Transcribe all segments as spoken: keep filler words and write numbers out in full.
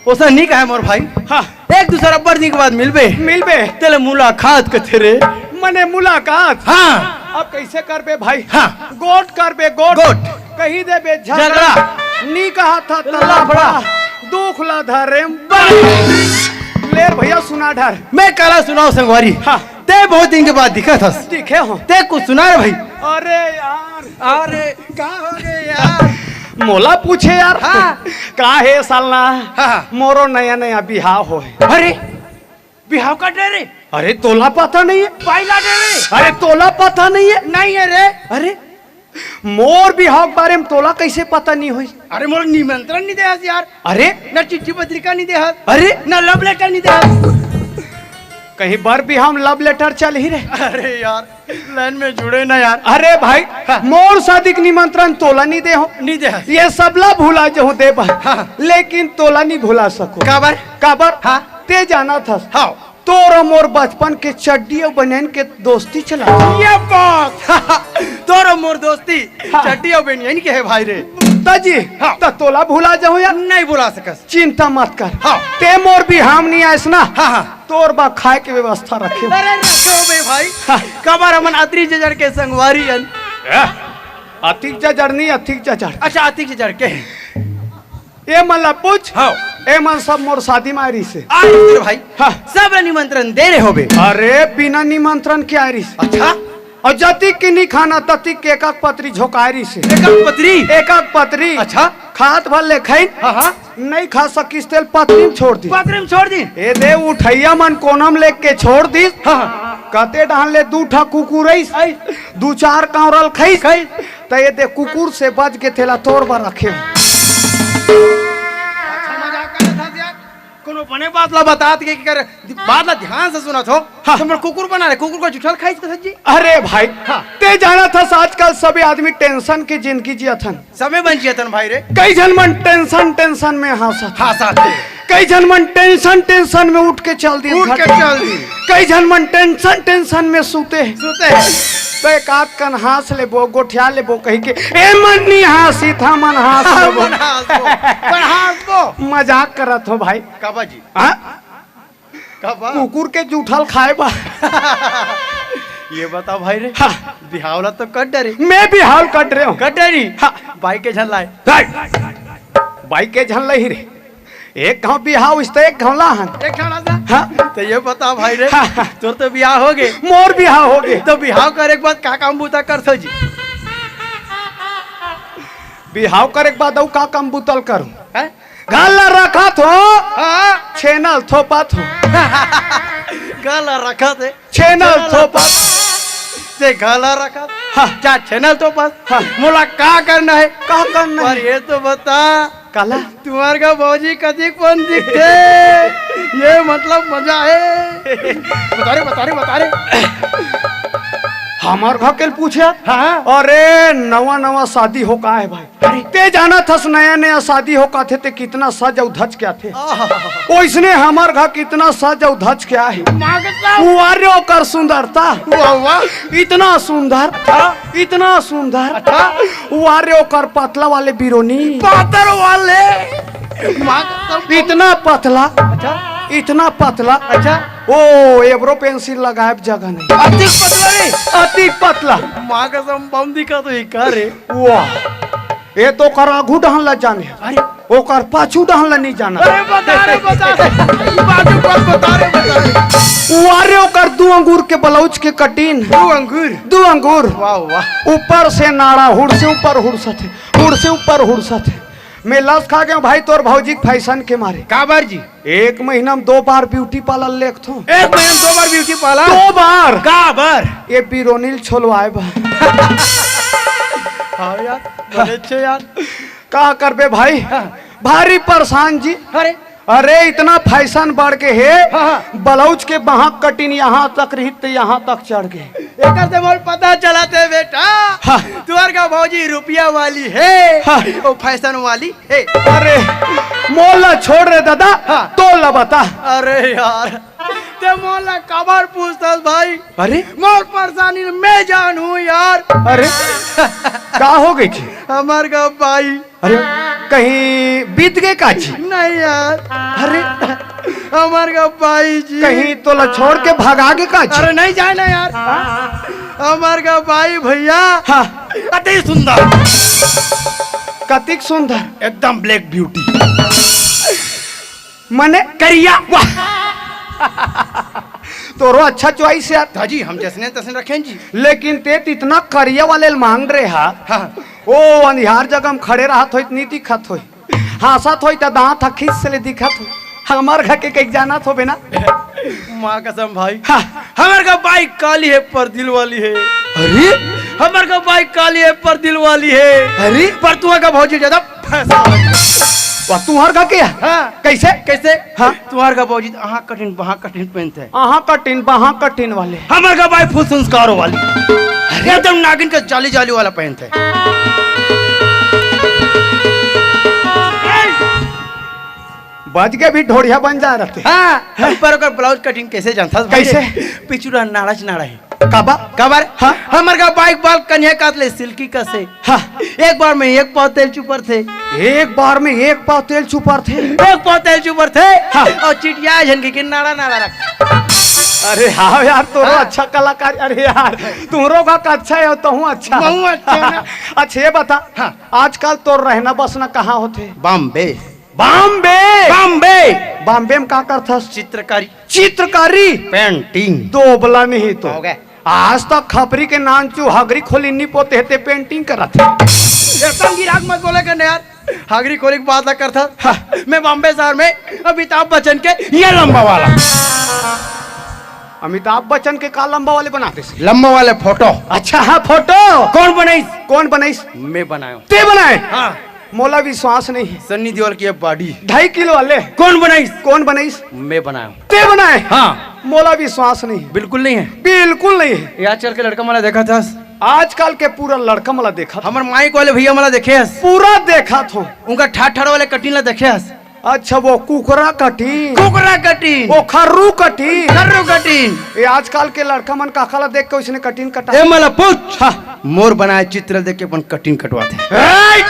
ओसा नहीं कहे मोर भाई। हाँ। एक दूसर अब्बड़ दिन के बाद मिलबे। मिलबे। तेले मुलाकात कथे रे। मने मुलाकात? हाँ। अब कैसे करबे भाई? हाँ। गोठ करबे, गोठ। गोठ। कही देबे झगड़ा। झगड़ा। नी कहा था त लफड़ा। लफड़ा। दुख ला धरे। बस। ले भैया सुना डर। मैं काला सुनाव संगवारी। हाँ। ते बहुत दिन के बाद दिखत हस। दिखे हो। ते कुछ सुना रे भाई। अरे यार। अरे। का हो गे यार? मोला पूछे यार। हाँ। का हे सालना? हाँ। मोरो नया नया बिहाव होय। अरे, बिहाव का डरे? अरे, तोला पता नहीं है? पाई ला डरे? अरे, तोला पता नहीं है? नहीं है रे। अरे, मोर बिहाव के बारे में तोला कैसे पता नहीं होई? अरे, मोला निमंत्रण नहीं दे हस यार। अरे? ना चिट्ठी पत्रिका नहीं दे हस। अरे? ना love letter नहीं दे हस। कहीं बर बिहाव में love letter चल ही रे। अरे यार, लाइन में जुड़े ना यार। अरे भाई, हाँ। मोर शादी के निमंत्रण तोला नहीं दे हो। नहीं दे। ये सबला भुला जाहूं देबा। हाँ। लेकिन तोला नहीं भुला सको। काबर? काबर? हाँ। ते जानत हस। हाँ। तोर मोर बचपन के चड्डी अउ बनियान के दोस्ती चला। ये बात। तोर मोर दोस्ती हाँ। चड्डी अउ बनियान के है भाई रे। त जी, हाँ। त तोला भुला जाहूं यार। नहीं भुला सकस। चिंता मत कर। हाँ। ते मोर बिहाव नहीं आयस ना। हाँ, हाँ। तोर बर खाए के व्यवस्था रखे। अरे रखो बे भाई। हाँ। काबर हमन अतरी जजड़ के संगवारी हन। ए, अतिक जजड़ नहीं, अतिक जजड़। अच्छा, अतिक जजड़ के। ए मन ला पूछ। हाँ। ए मन सब मोर शादी में आय रहिस हे। आय रहिस हे भाई। हाँ। सब ला निमंत्रण दे रहे होबे। अरे बिना निमंत्रण के आय रहिस। अच्छा। अउ जतिक के नी खाना ततिक के एक एक पतरी झोंकाय रहिस हे। एक एक पतरी? एक एक पतरी। अच्छा। खात भर ले खइन। हाँ, हाँ। नहीं खा सकिस तेल पतरी में छोड़ दिस। पतरी में छोड़ दिस? ए दे उठइया मन कोना में लेके छोड़ दिस। हाँ, हाँ। कते डहन ले दू ठा कुकुर आइस। आइस। दू चार कांवरल खइस। खइस। त ए दे कुकुर से बच के तेला तोर बर रखे हो। अच्छा मजाक करत हस यार। कोनो बने बात ला बतात के कर, बात ला ध्यान से सुनत हो। हाँ। तुम कुकुर बना रहे, कुकुर को जुठल खाइस का सज्जी? अरे भाई, हाँ। ते जानत हस आजकल सबे आदमी tension के जिंदगी जियत हन। सबे मन जियत हन भाई रे। कई झन मन tension, tension में हंसत। हंसत हे। कई झन मन tension, tension में उठ के चल दिस उठ के घर। चल दिस। कई झन मन tension, tension में सूते हे। सूते हे। त एक आध कन हंस लेबो, गोठिया लेबो कहि के। ए मन नी हंसिस, हमन हंस लेबो। हमन हंसबो। पर हंसबो। मजाक करत हो भाई। काबा जी? हाँ? काबा? कुकुर के जुठल खाए बर। ये बता भाई रे। हाँ। बिहाव ला तो कट डरे। मैं बिहाव कट रहे हूँ। कट डरी? हाँ। बाई के झन लाए। हाय। बाई के झन लाही रे। एक घांव बिहाव होइस त एक घांव लाहन। एक घांव लाहन। हाँ। त ये बता भाई रे, हाँ, हाँ। तोर तो बिहाव हो गे। मोर बिहाव हो गे। त बिहाव करे के बाद का काम बूता करथो जी? बिहाव करे के बाद अउ का काम बूता ल करूं? हैं? घर ला रखत हो, हाँ। छेना ल थोपत हो। घर ला रखत हे। छेना ल थोपत। ते घर ला रखत। हाँ। का छेना ल थोपत? हाँ। मोला का करना हे? का करना पर हे? ये तो बता। काला? तुम्हार घर भौजी कतिक पन दिखथे? ये मतलब मजा हे। बता रे, बता रे, बता रे। हमर घर के ल पूछे? हाँ। अरे, नवा नवा शादी होके आय भाई। अरे। ते जानत हस, नया नया शादी होके आथे, ते कितना सज अउ धज के आथे। आहा। ओइसने हमर घर कितना सज अउ धज के आय। मागत ला। वाह रे ओकर सुंदरता। वाह, वाह। इतना सुंदर, अच्छा। इतना सुंदर। अच्छा। वाह रे ओकर पतला वाले बिरोनी। पातर वाले। मागत ला। इतना पतला। अच्छा। इतना पतला। अच्छा। ओ, eyebrow pencil लगाए जगह नहीं। अतिक पतला रे। अतिक पतला। माँ कसम बम दिखा तो ही का रे। वाह। ए तो ओकर आगू डहन ला जाने। अरे। ओकर पाछू डहन ला नहीं जाना। अरे बता रे, बता रे। बाजू पर बता रे, बता रे। वाह रे ओकर दू अंगूर के blouse के cutting। दू अंगूर? दू अंगूर। वाह, वाह। ऊपर से नाड़ा, हुड़ से ऊपर हुड़सत हे। हुड़ से ऊपर हुड़सत हे। मैं लस खा गेंव भाई तोर भौजी के फैशन के मारे। काबर जी? एक महीना में दो बार ब्यूटी पार्लर लेगथों। एक महीना में दो बार ब्यूटी पार्लर? दो बार। काबर? ये बिरोनी ल छोलवाए बर। हाँ यार, बड़े अच्छे यार। का करबे भाई? हाँ। भारी परेशान जी। अरे। अरे, इतना फैशन बढ़ के हे, हाँ, हाँ। ब्लाउज के बाहक कटिन यहाँ तक रहिस त यहाँ तक चढ़ गे। एकर से मोला पता चलत हे बेटा, हाँ। तुंहर घर भौजी रुपया वाली हे, हाँ। वो फैशन वाली हे। अरे, मोला छोड़ रे दादा, हाँ। तोला बता। अरे यार, तें मोला काबर पूछथस भाई? अरे? मोर परेशानी ल मैं जानहूँ यार। अरे, का हो गे जी? हमर घर भाई। अरे, कहीं बीत गे का जी? नहीं यार। अरे? हमर घर भाई जी। कहीं तोला छोड़ के भगा गे का जी? अरे नहीं जाए ना यार। हमर घर भाई भैया। हाँ। अति सुंदर। कतिक सुंदर? एकदम black beauty। मने? करिया। वाह। तोरो अच्छा choice हे यार। हाँ जी, हम जैसने तैसने रखेन जी। लेकिन तें त इतना करिया वाले ल मांग रहे हा। हाँ। ओ अंधियार जगह में खड़े रहत होई त नी दिखत होई, हाँसत होई त दांत ह खीस ले दिखत होई। हमर घर के कहीं जानत होबे ना। माँ कसम भाई। हाँ। हमर घर भाई काली हे पर दिल वाली हे। अरे? हमर घर भाई काली हे पर दिल वाली हे। अरे? पर तुंहर घर भौजी ज्यादा फैशन वाली। वाह, तुंहर घर के हे? हाँ। कैसे? कैसे? हाँ। तुंहर घर भौजी त अहाँ कटिन बहाँ कटिन पहिनथे। अहाँ कटिन बहाँ कटिन वाले। हमर घर भाई full संस्कारों वाली। अरे? एकदम नागिन का जाली जाली वाला पहिनथे। बज के भी ढोढ़िया बन जा रहते। हाँ, पर ओकर ब्लाउज कटिन कैसे जानथस भाई? कैसे? पिछुरा नाड़ा च नाड़ा हे। काबर? काबर? हाँ। हमर घर भाई के बाल कनिहा कात ले सिल्की कस हे। हाँ। एक बार में एक पाव तेल चुपरथे। एक बार में एक पाव तेल चुपरथे? एक पाव तेल चुपरथे। हाँ। अउ चिटिया झन के नाड़ा नाड़ा रख। अरे हाँ यार, तोरो हाँ। अच्छा कलाकार। अरे यार, तुंहरो घर अच्छा हे, तहूँ अच्छा। महूँ अच्छा ना। अच्छा, ये बता, हाँ। आजकल तोर रहना बसना कहाँ होथे? बॉम्बे। बॉम्बे? बॉम्बे। बॉम्बे में का करथस? चित्रकारी। चित्रकारी? Painting। दोबला नहीं तो। हो गए। आज तक खपरी के नानचू हगरी खोली नी पोते हे, तें painting करत हे। एकदम गिराक मत बोले कर यार। हगरी खोली के बात ला करथस। हाँ। मैं बॉम्बे शहर में अमिताभ बच्चन के ये लंबा वाला। अमिताभ बच्चन के का लंबा वाले बनाथे? लंबा वाले फोटो। अच्छा, हाँ, फोटो। कौन बनाइस? कौन बनाइस? मैं बनायो। तें बनाए? हाँ। मोला विश्वास नहीं हे। सन्नी देओल के body। ढाई किलो वाले। कौन बनाइस? कौन बनाइस? मैं बनायो। तें बनाए? हाँ। मोला विश्वास नहीं हे। बिल्कुल नहीं हे। बिल्कुल नहीं हे। ये आजकल के लड़का मन ला देखत हस? आजकल के पूरा लड़का मन ला देखत। हमर माइक वाले भैया मन ला देखे हस? पूरा देखत हों। उनका ठाठ ठाठ वाले कटिन ला देखे हस? अच्छा, वो कुकरा कटिन। कुकरा कटिन। वो खर्रू कटिन। खर्रू कटिन। ये आजकल के लड़का मन काका ला देख के ओइसने कटिन कटा। ए, मोला पूछ। हाँ। मोर बनाए चित्र देख के अपन कटिन कटवाथे। ए!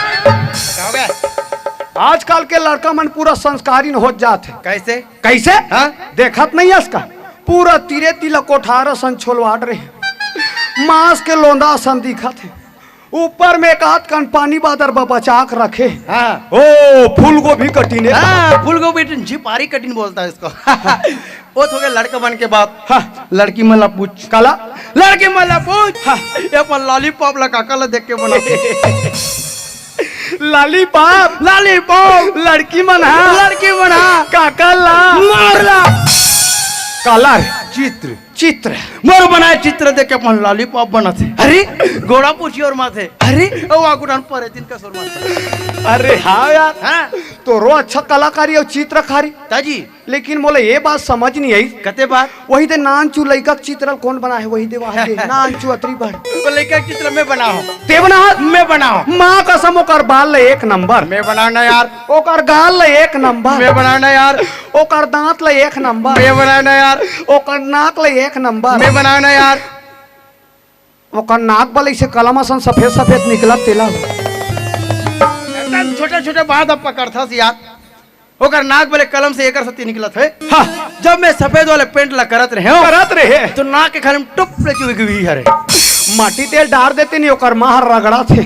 आजकल के लड़का मन पूरा संस्कारीन होत जात हे। कैसे? कैसे? हाँ? देखत नहीं हस का? पूरा तीरे तिला कोठार असन छोलवाट रहे। मांस के लोंदा असन दिखत हे। ऊपर में एक आध कन पानी बादर ब-, बचा के रखे। हाँ। ओ, फूलगोभी कटिन हे। हाँ, फूलगोभी कटिन, झिपारी कटिन बोलता है इसको। वो तो हो गया लड़का मन के बात। हाँ। लड़की मन ला पूछ। काला? लड़की मन ला पूछ। हाँ। ये अपन lollipop ला काका ला देख के बनाथे। Lollipop? Lollipop। लड़की मन हा? लड़की मन हा? काका ला? मोर ला। काला रे? चित्र। चित्र। मोर बनाए चित्र देख के अपन lollipop बनाथे। अरे? गोड़ा पूछी ओरमाथे। अरे? ओ आगू डान परे दिन का ओरमाथे। अरे हाँ यार। हाँ। तोरो अच्छा कलाकारी अउ चित्रकारी। ताजी। लेकिन मोला ये बात समझ नहीं आई। कते बात? वही दे नानचू लइका के चित्र ल कौन बनाए हे, वही दे वहाँ दे। नानचू अतरी बड़। वो लइका के चित्र मैं बनाओ। तें बनाओ? मैं बनाओ। माँ कसम, ओकर बाल ले एक नंबर। मैं बनाओ ना यार। ओकर गाल ले एक नंबर। मैं बनाओ ना यार। ओकर दांत ले एक नंबर। मैं बनाओ ना यार। ओकर नाक ले एक नंबर। मैं बनाओ ना यार। ओकर नाक बले से कलम असन सफेद सफेद निकलत तेला। एकदम छोटे छोटे बात अब पकड़थस यार। ओकर नाक बले कलम से एकर सती निकलत हे। हाँ। जब मैं सफेद वाले पेंट ला करत रहे हूँ, करत रहे। तो नाक के खाली में टुप ले चुई गई हरे। माटी तेल डार देते नहीं, ओकर माहर रगड़ा थे।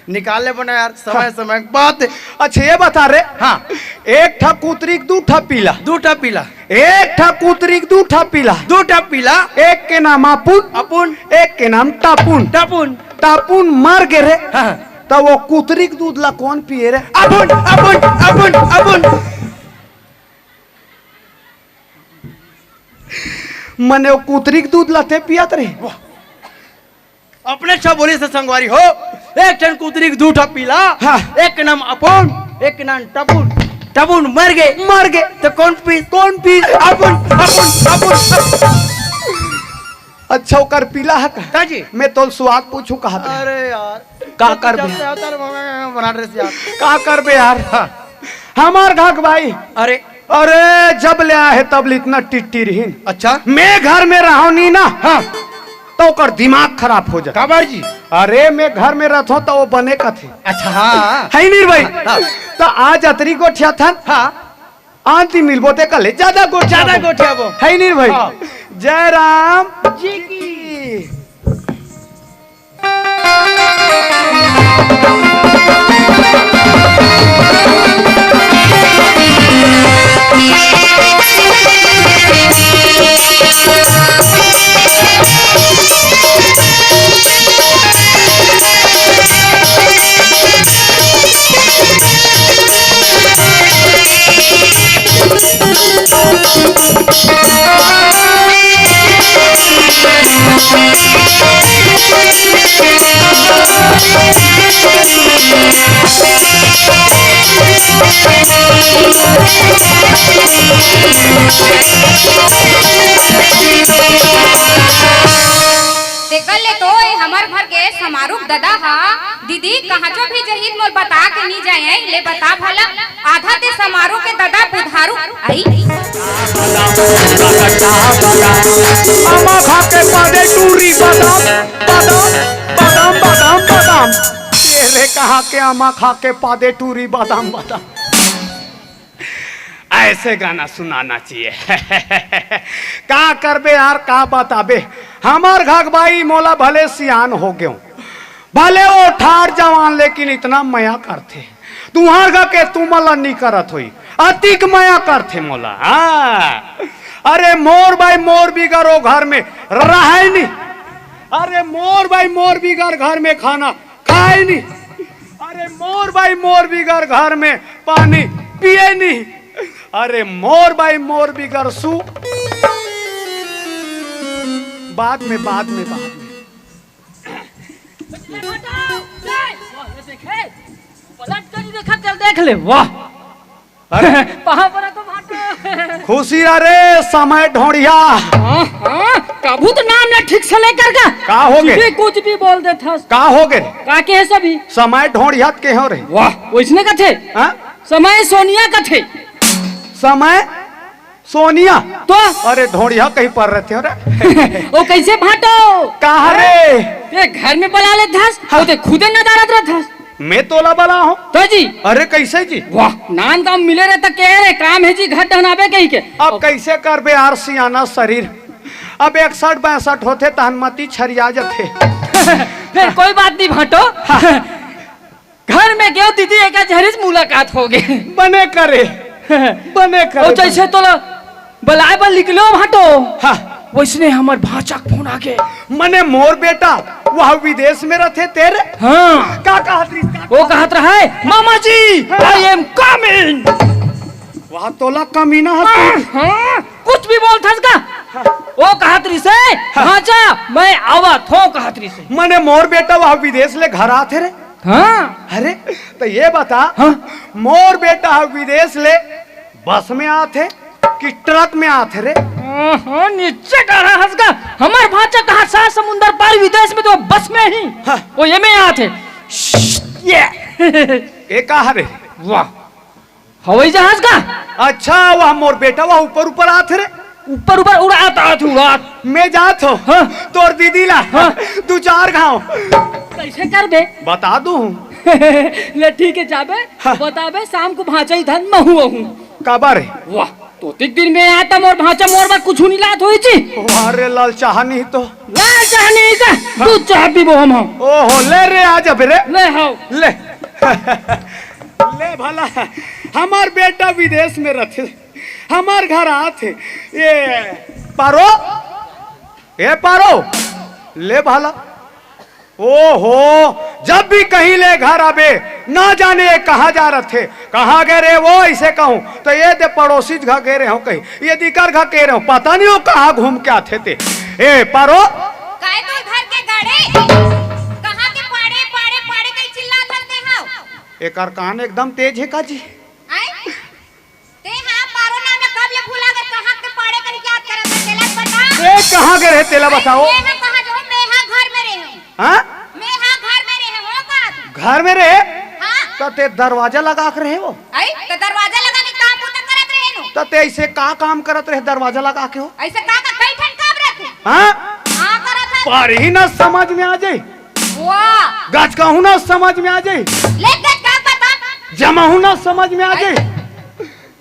निकाल ले बना यार, समय, हाँ। समय के बात। अच्छा, ये बता रे। हाँ। एक ठा कुतरी के दू ठा पीला। दू ठा पीला। एक ठा कुतरी के दू ठा पीला। दू ठा पीला। एक के नाम अपुन। अपुन। एक के नाम टापुन। टापुन। टापुन मर गे रे। हाँ। त वो कुतरी के दूध ला कोन पिए रे? अपुन, अपुन, अपुन, अपुन। मने वो कुतरी के दूध ला ते पियत रे? वाह। अपने अच्छा बोले से संगवारी हो, एक ठन कुतरी के दू ठा पिला, हाँ। एक नाम अपुन, एक नाम टपुन। टपुन मर गे। मर गे। त कोन पीस? कोन पीस? अपुन, अपुन, अपुन। अच्छा, ओकर पिला ह का? का जी? मैं तोल सुहाग पूछू कहा था। अरे यार, का करबे? जब से आता रे, बना ड्रेस यार। का करबे यार? हमार घाक भाई। अरे। अरे, जब ले आए हे, तब ले इतना टिट्टी रहीन। अच्छा। मैं घर में रहूं नहीं ना, हाँ। त ओकर दिमाग खराब हो जाता। काबर जी? अरे, मैं घर में रहत हों त वो बने कथे। अच्छा, हाँ। है नहीं भाई? हाँ। त आज अतरी गोठियाथन। हाँ। आंती मिलबो ते कले ज्यादा गोठियाबो। ज्यादा गोठियाबो। है नहीं भाई? हाँ। जय राम जी की। तेकर ले तो ए हमर घर के समारू के ददा हा, दीदी, कहांचो भी जही त मोला बता के नी जाए, ले बता भला, आधा ते समारू के ददा बुधारू आई। आमा खा के पादे टूरी बादाम, बादाम, बादाम, बादाम, बादाम। ये रे कहा के आमा खा के पादे टूरी बादाम, बादाम। ऐसे गाना सुनाना चाहिए। का करबे यार, का बताबे? हमर घाक भाई मोला भले सियान हो गेंव, भले वो ठार जवान, लेकिन इतना मया करथे। तुंहर घाक के तुमन ला नी करत होई, अतिक मया करथे मोला। हाँ। अरे मोर भाई मोर बिगर वो घर में रहय नी। अरे मोर भाई मोर बिगर घर में खाना खाय नी। अरे मोर भाई मोर बिगर घर में पानी पिए नी। अरे मोर भाई मोर बिगर सु बाद में, बाद में, बाद में। पलट कर ही देखा, चल देख ले। वाह। अरे। पहाड़ पर तो भाटो। खुशी रह रे, समय ढोंढिया। हाँ, हाँ, कभू तो नाम ना ठीक से लेकर का। का हो गे? कुछ भी, कुछ भी बोल देथस। का हो गे? का के है सभी? समय ढोंढिया के हो रे? वाह, वैसने कथे। हाँ? समय सोनिया कथे। समय सोनिया? तो? अरे, ढोंढिया कहीं पर रहते हो रे। ओ, कैसे भाटो? कहा रे? ये घर में बला लेथस, हाँ। वो ते खुदे नदारत रहथस। मैं तोला बला हूँ। तो जी। अरे, कैसे जी? वाह, नान काम मिले रहे तो कह रहे, काम है जी, घर डहनाबे कहीं के। अब कैसे करबे यार, सियाना शरीर। अब इकसठ बासठ होथे, तहन मती छरिया जथे। फिर कोई बात नहीं भाटो। हाँ। घर में गेंव दीदी, एक झरिस मुलाकात हो गे। बने करे, बने करे, ओ, जैसे बने। तोला बलाए बर निकलो भाटो। हाँ। वैसने हमर भांचा के फोन आ गे। मने मोर बेटा, वह विदेश में रहथे तेरे। हाँ। का कहत रहिस, का वो कहत रहे, "मामा जी, हाँ। I am coming।" वह तोला कमीना हस हाँ, तू। हाँ, कुछ भी बोलथस का? हाँ। वो कहत रहिसे, हाँ। "भांचा, मैं आवत हों," कहत रहिसे। मने मोर बेटा, वह विदेश ले घर आथे रे। हाँ। अरे, त ये बता, हाँ। मोर बेटा ह विदेश ले बस में आथे कि ट्रक में आथे रे? हाँ, हाँ, नीचे डारा हस गा। हमर भांचा कहा सात समुंदर पार विदेश में तो बस में ही। हाँ। वो ये में आथे। ये। ये का हरे? वाह। हवाई जहाज का? अच्छा, वह मोर बेटा, वह ऊपर ऊपर आत रे। ऊपर ऊपर उड़ात आत, उड़ात। मैं जात हो। हाँ। तोर दीदी ला। हाँ। दू चार घाव। कैसे करबे? बता दूँ। ले ठीक है, जाबे। हाँ। बताबे, शाम को भांचा ही धन महू आहूँ। काबर? वाह, तो तीक दिन में आता मोर भांचा, मोर बर कुछ नहीं लात होई जी। वाह रे लाल, चाह नहीं तो। लाल चाह नहीं का, हाँ। दूध चाह पीबो हम, हम। ओहो, ले रे, आ जा बे रे। ले हाव। ले। ले भला, हमार बेटा विदेश में रहथे, हमार घर आथे। ए पारो, ए पारो, ले भला। ओहो, जब भी कहीं ले घर आबे, ना जाने ये कहाँ जा रथे, कहाँ गए रे वो, ऐसे कहूँ तो ये दे पड़ोसी घर गए रहे हो कहीं, ये दिकर घर गए रहे हो, पता नहीं वो कहाँ घूम के आथे ते। ए पारो, काय तो घर के गाड़े, कहाँ के पाड़े, पाड़े, पाड़े कहीं चिल्लात हस ते हव? एकर कान एकदम तेज हे का जी? आय? ते हा पारो नाम ल कब ले भुला गे, कहाँ के पाड़े कहीं याद करत हे, तेला बता। ए, कहाँ के रहे, तेला बताओ। मैं हा कहाँ जाऊँ, मैं हा घर में रहे हूँ। हाँ? मैं हा घर में रहे हूँ, का तू? घर में रहे? हाँ। त ते दरवाजा लगा के रहे हो? आई, त दरवाजा लगा के काम बूता करत रहे नो। त ते ऐसे का काम करत रहे दरवाजा लगा के हो? ऐसे का का कई ठन काम रहते? हाँ? हाँ, करत है। पढ़ी ना समझ में आ जाए। वाह। गचकाहू ना समझ में आ जाए। ले गचका बता। जमाहू ना समझ में आ जाए।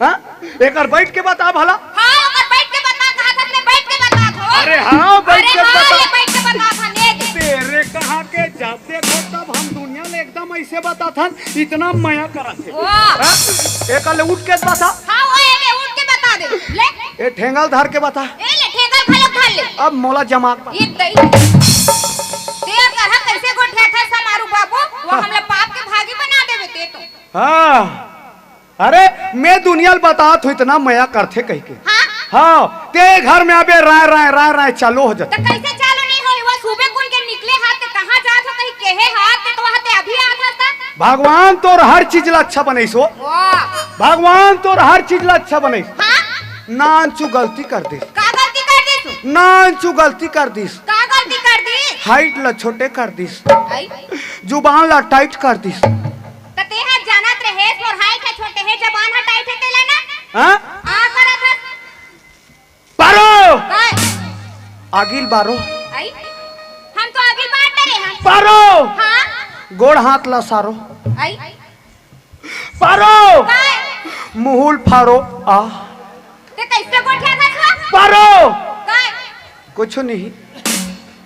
हाँ? एकर बैठ के बता भला। हाँ, ओकर बैठ के बता, कहा था ने बैठ के बता थो। अरे हाँ, बैठ अरे के हाँ, बता। ले बैठ के बता था, ने दे। तेरे कहाँ के जब देखो तब हम दुनिया ले एकदम ऐसे बता था, इतना मया करत हे। वाह। हाँ? एकर ले उठ के बता। हाँ, वो ये ले उठ के बता दे। ले। ए ठेंगल धर के बता। ए ले, ठेंगल घलो धर ले। अब मोला जमा के बता। ये दई। ते अब कहा कैसे गोठिया था समारू बाबू, वो हाँ। हमला पाप के भागी बना देवे ते तो। हाँ। अरे, मैं दुनिया ल बतात हूँ, इतना मया करथे कहिके। हाँ? हाँ, ते घर में आबे राय, राय, राय, राय चालू हो जाथे। त कैसे चालू नहीं होई? वो सुबह कुन के निकले हाथ, ते कहाँ जात हो, कहीं केहे हाथ, ते तो वहाँ ते अभी आत हस त। भगवान तोर हर चीज ला अच्छा बनइस हो। वाह। भगवान तोर हर चीज ला अच्छा बनइस। हाँ? नानचू गलती कर दिस। का गलती कर दिस? नानचू गलती कर दिस। का गलती कर दिस? हाइट ला छोटे कर दिस। आई? जुबान ला टाइट कर दिस। त तेहा जानत रहेस मोर हाइट ह छोटे हे, जबान ह टाइट हे, तेला ना? हाँ? आ करत हस। पारो! काय? आगिल बारो। आई? हम तो आगिल बार डरे हन। पारो! हाँ? गोड़ हाथ ला सारो। आई? पारो! काय? मुहुल फारो आ। ते कैसे गोठिया था तू? पारो! काय? कुछ नहीं।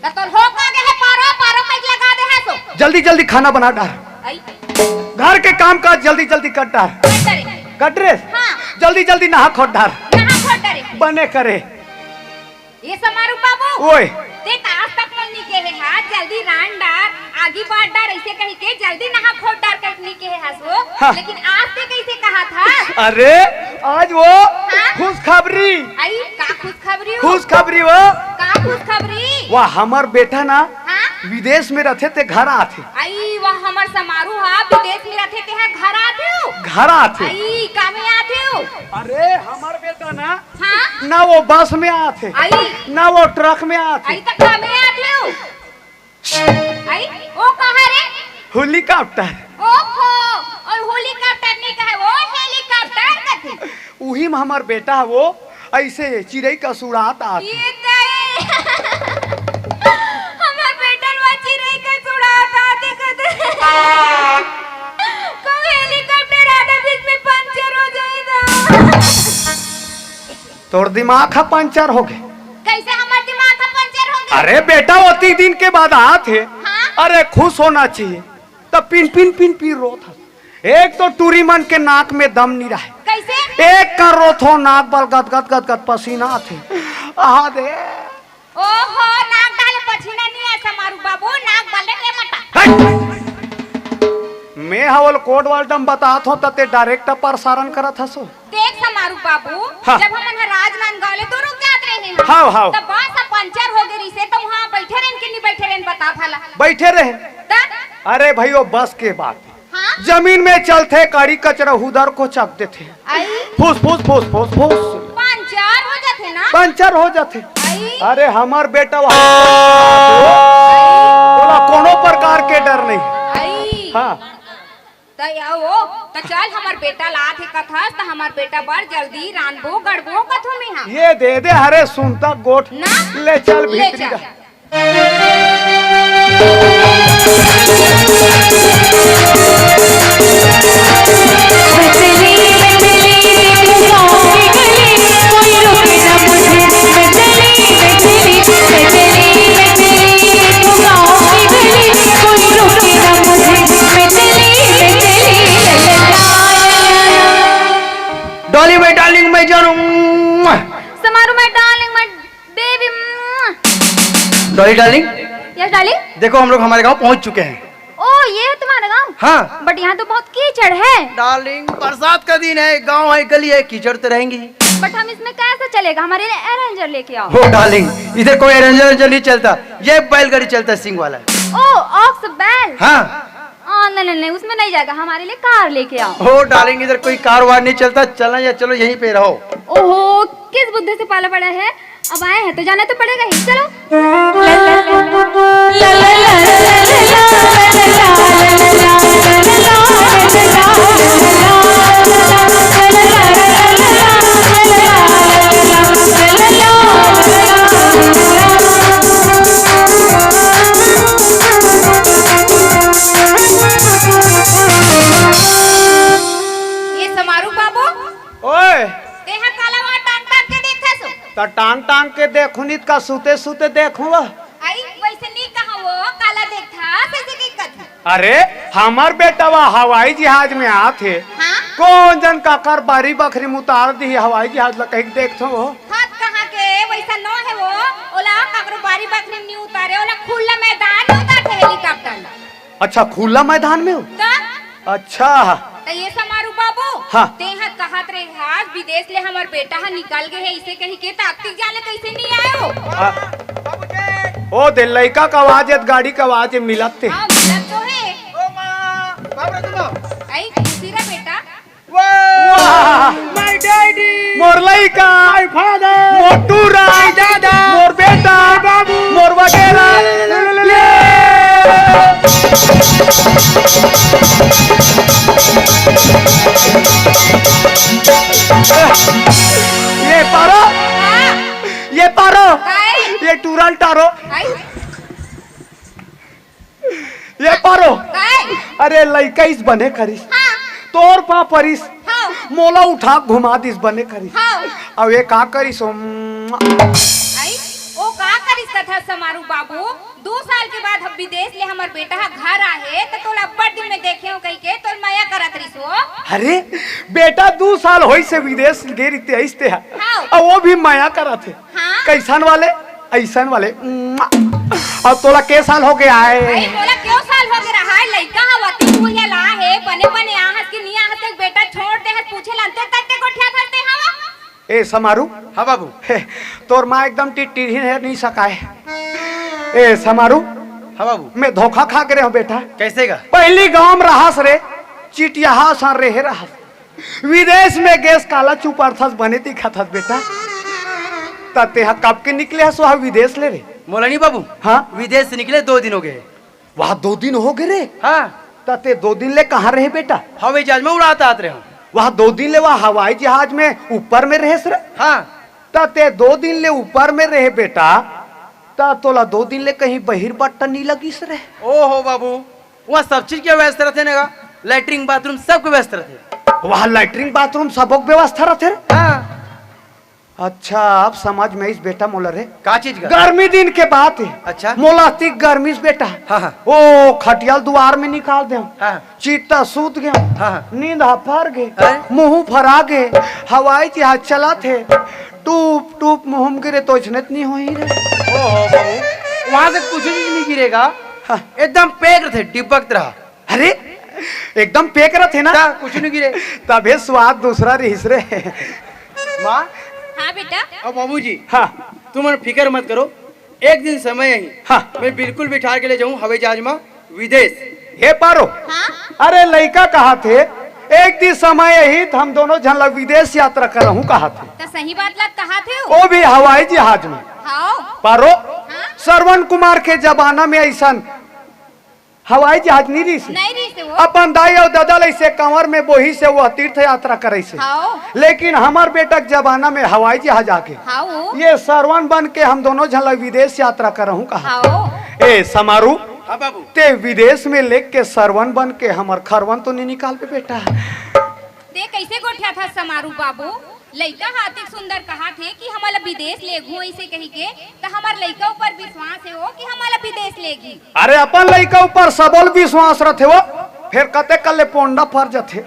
त तोर हो का गे हे पारो, पारो कइके लगा दे हे सो। जल्दी जल्दी खाना बना डार। आई। घर के काम काज जल्दी जल्दी कर डार। कट रे। कट रे? हाँ। जल्दी जल्दी नहा खोट डार। नहा खोट डारे। बने करे। ये समारू बाबू। ओए। ते का आज तक मन नहीं कहे हा, जल्दी रान डार, आगी बार डार, ऐसे कहिके जल्दी नहा खोट डार कइके नहीं कहे हा सो। हाँ। लेकिन आज ते कैसे कहा था? अरे, आज वो हाँ? खुशखबरी। आई, का खुशखबरी हो? खुशखबरी वो। का खुशखबरी? वाह, हमर बेटा ना हाँ? विदेश में रथे ते घर आथे। आई, वाह, हमर समारू हा विदेश में रथे ते हा घर आथे हो? घर आथे। आई, का में आथे हो? अरे, हमर बेटा ना हाँ? ना वो बस में आथे, आई। ना वो ट्रक में आथे। आई, त का में आथे हो? आई, ओ कहा रे? हेलीकॉप्टर। ओहो, और हेलीकॉप्टर नहीं कहे, वो हेलीकॉप्टर कथे। उही में हमर बेटा वो ऐसे चिड़ई कस उड़ात आथे। ये दई। हमर बेटन वा चिड़ई कस उड़ात आथे कथे। कहूँ हेलीकॉप्टर आधा बीच में पंचर हो जाए ना। तोर दिमाग ह पंचर हो गे। कैसे हमर दिमाग ह पंचर हो गे? अरे बेटा, ओती दिन के बाद आथे। हाँ? अरे खुश होना चाहिए। त पिन पिन पिन पिन रोत हस। एक तो टूरी मन के नाक में दम नहीं रहे। कैसे? एक कर रोत हो, नाक बल गद गद गद गद पसीना आथे। आहा दे। ओहो, नाक डाले पसीना नहीं है समारू बाबू, नाक बल रे मटा। हट! मैं हवल कोड वाल्टम बतात हो, त ते डायरेक्ट प्रसारण करत हसो। देख समारू बाबू, हाँ। जब हमन ह राजनांदगांव ले दुरुग जात रहे हन, हाँ, हाँ। त बस ह पंचर हो गे रिसे, त वहाँ बैठे रहन के नहीं बैठे रहन, बता भला। बैठे रहे। त? अरे भाई, वो बस के बात। हाँ? जमीन में चलथे, काड़ी कचरा हुदर को चक देथे। आई? फुस, फुस, फुस, फुस, फुस। पंचर हो जाथे ना? पंचर हो जाथे। आई? अरे, हमर बेटा वहाँ ओला कोनो प्रकार के डर नहीं। आई? हाँ। त या वो, त चल हमर बेटा ला आथे कथस, त हमर बेटा बर जल्दी रांधबो, गढ़बो कथो में हा। ये दे दे, हरे सुनता गोठ। ना? ले चल ले भीतरी चल। जा। डॉली मैं डार्लिंग मैं जानू। समारू मैं डार्लिंग मैं baby. Dolly darling. Yes darling. देखो, हम लोग हमारे गांव पहुंच चुके हैं। ओ, ये है तुम्हारा गांव? हाँ। बट यहाँ तो बहुत कीचड़ है। डार्लिंग, बरसात का दिन है, गांव है, गली है, कीचड़ तो रहेंगी। बट हम इसमें कैसे चलेगा? हमारे लिए अरेंजर लेके आओ। हो डार्लिंग, इधर कोई अरेंजर वेंजर नहीं चलता, ये बैलगाड़ी चलता है, सिंग वाला। ओ, ऑक्स बैल। हाँ। आ, नहीं, नहीं, नहीं, उसमें नहीं जाएगा, हमारे लिए कार लेके आओ। हो डार्लिंग, इधर कोई कार वार नहीं चलता, चलना या चलो, यहीं पे रहो। ओहो, किस बुद्धि से पाला पड़ा है? अब आए हैं तो जाना तो पड़ेगा ही। चलो। ये समारू बाबू, ओए। तेहा काला वहाँ टांग टांग के देखथस? त टांग टांग के देखहूं नहीं त का सुते सुते देखहूं? आई, वैसे नहीं कहा वो, काला देखथस, ऐसे कहीं कथस। अरे, हमर बेटवा हवाई जहाज में आत हे। हाँ? कौन जन काकर बारी बखरी में उतार दिही हवाई जहाज ला कहीं देखथो वो। हाथ कहाँ के, वैसा नो है वो, ओला काकरो बारी बखरी में नहीं उतारे, ओला खुला मैदान में उतारथे हेलीकॉप्टर ला। अच्छा, खुला मैदान में हो? त? अच्छा। त ये समारू बाबू, हाँ। तेहा कहत रहे हस, विदेश ले हमर बेटा ह निकल गे हे, इसे कही के ताकतिक जाने कैसे नहीं आए हो? आ, ओ दे, लइका का आवाज हे, गाड़ी का आवाज हे, मिलत ते। हाँ, मिलत तो है। ओ माँ, बाप रे, सुनो। आई, खुशी रह बेटा। वाह! My daddy! मोर लइका! My father! मोर टूरा! My दादा! मोर बेटा! My बाबू! मोर वगैरह! ले, ले, ले, ले, ले। ये पारो! हाँ। ये पारो! काय? ये टूरा ल टारो! काय? ये पारो। काय? अरे लइका इस बने करिस। हाँ। तोर पाँव परिस। हाँ। मोला उठा घुमा दिस बने करिस। हाँ। अब ये का करिस हो? आई, ओ का करिस कथा समारू बाबू? दू साल के बाद हम विदेश ले हमर बेटा ह घर आहे, त तोला अब्बड़ दिन में देखे हो कहि के तोर मया करत रिस हो। अरे, बेटा दू साल होइस हे विदेश गे रिहिस ते ह। हाँ। अब वो भी मया करत हे। हाँ। कैसन वाले? ऐसन वाले। अब तोला के साल हो गया है? अरे, मोला क्यों साल हो गया रहा है? लइका हवा ते बुढ़िया ला है, बने बने आहस कि नहीं आहस, एक बेटा छोड़ दे हस, पूछे ला अंते तक के गोठिया धरते हवा। ए समारू। हाँ बाबू। हे, तोर माँ एकदम टिटटिरहिन है, नहीं सकाए। ए समारू। हाँ बाबू। मैं धोखा खा के रहे हूँ बेटा। कैसे का? पहली गांव में रहस रे, चिटियाहा सा रहे रहस। विदेश में गेस काला चुपारथस बने दिखत हस बेटा। त तेहा कब के निकले हस वहा विदेश ले रे? मोला नहीं बाबू। हाँ? विदेश से निकले दो दिन हो गए। वहा दो दिन हो गए रे? हाँ। त ते दो दिन ले कहाँ रहे बेटा? हवाई जहाज में उड़ात आत रहे हूँ। वहा दो दिन ले वहा हवाई जहाज में ऊपर में रहेस रे? हाँ। त ते दो दिन ले ऊपर में रहे बेटा, त तोला दो दिन ले कहीं बहिर बट्टा नहीं लगिस रे? ओहो बाबू, वहाँ सब चीज के व्यवस्था रहते ना, लैट्रिन बाथरूम सबके व्यवस्था रहते। वहाँ लैट्रिन बाथरूम सबक व्यवस्था रहते रे? हाँ। अच्छा, अब समझ में आइस बेटा मोला रे। का चीज का? गर्मी दिन के बात है। अच्छा। मोला अतिक गर्मी से बेटा। हाँ, हाँ। ओ खटियाल दुआर में निकाल दे। हाँ। चित्ता सूत गए। हाँ, हाँ। नींद हा फर गए। हैं? मुंह फरा गए। हवाई जहाज चलत हे। टूप टूप मुंह में गिरे तो इसने नहीं होई रे। ओहो बाबू, वहां से कुछ भी नहीं गिरेगा। हाँ। एकदम पैक रहे, डिब्बक तरह। अरे, एकदम पैक रथे ना? ता, कुछ नहीं गिरे। तभे स्वाद दूसरा रहिस रे। माँ। हाँ बेटा। अब बाबूजी, हाँ। तुम फिकर मत करो, एक दिन समय ही। हाँ। मैं बिल्कुल बिठा के ले जाऊँ हवाई जहाज में विदेश। हे पारो। हाँ? अरे लइका कहा थे, एक दिन समय ही तो हम दोनों झन ला विदेश यात्रा करहूँ कहा थे। तो सही बात ला कहा थे हो। वो भी हवाई जहाज में। हाँ। पारो, हाँ? श्रवण कुमार के जमाना में ऐसा हवाई जहाज नहीं रहिस हे। नहीं रहिस हे वो। अपन दाई अउ ददा ल अइसे कंवर में बोहिस हे, वो तीर्थ यात्रा करिस हे। हाओ। लेकिन हमर बेटा के जमाना में हवाई जहाज आगे। हाओ। ये सरवन बन के हम दोनों झन ला विदेश यात्रा करहूँ कहा। हाओ। ए समारू, हाँ बाबू। ते विदेश में लेके सरवन बन के हमर खरवन तो नहीं निकालबे बेटा। ते कैसे गोठियाथस समारू बाबू? लइका ह अतिक सुंदर कहाथे कि हमला विदेश लेगहू अइसे कहिके, त हमर लइका ऊपर विश्वास हे वो कि हमला विदेश लेगही। अरे अपन लइका ऊपर सबल विश्वास रथे वो, फेर कते कल्ले पोंडा फर जथे।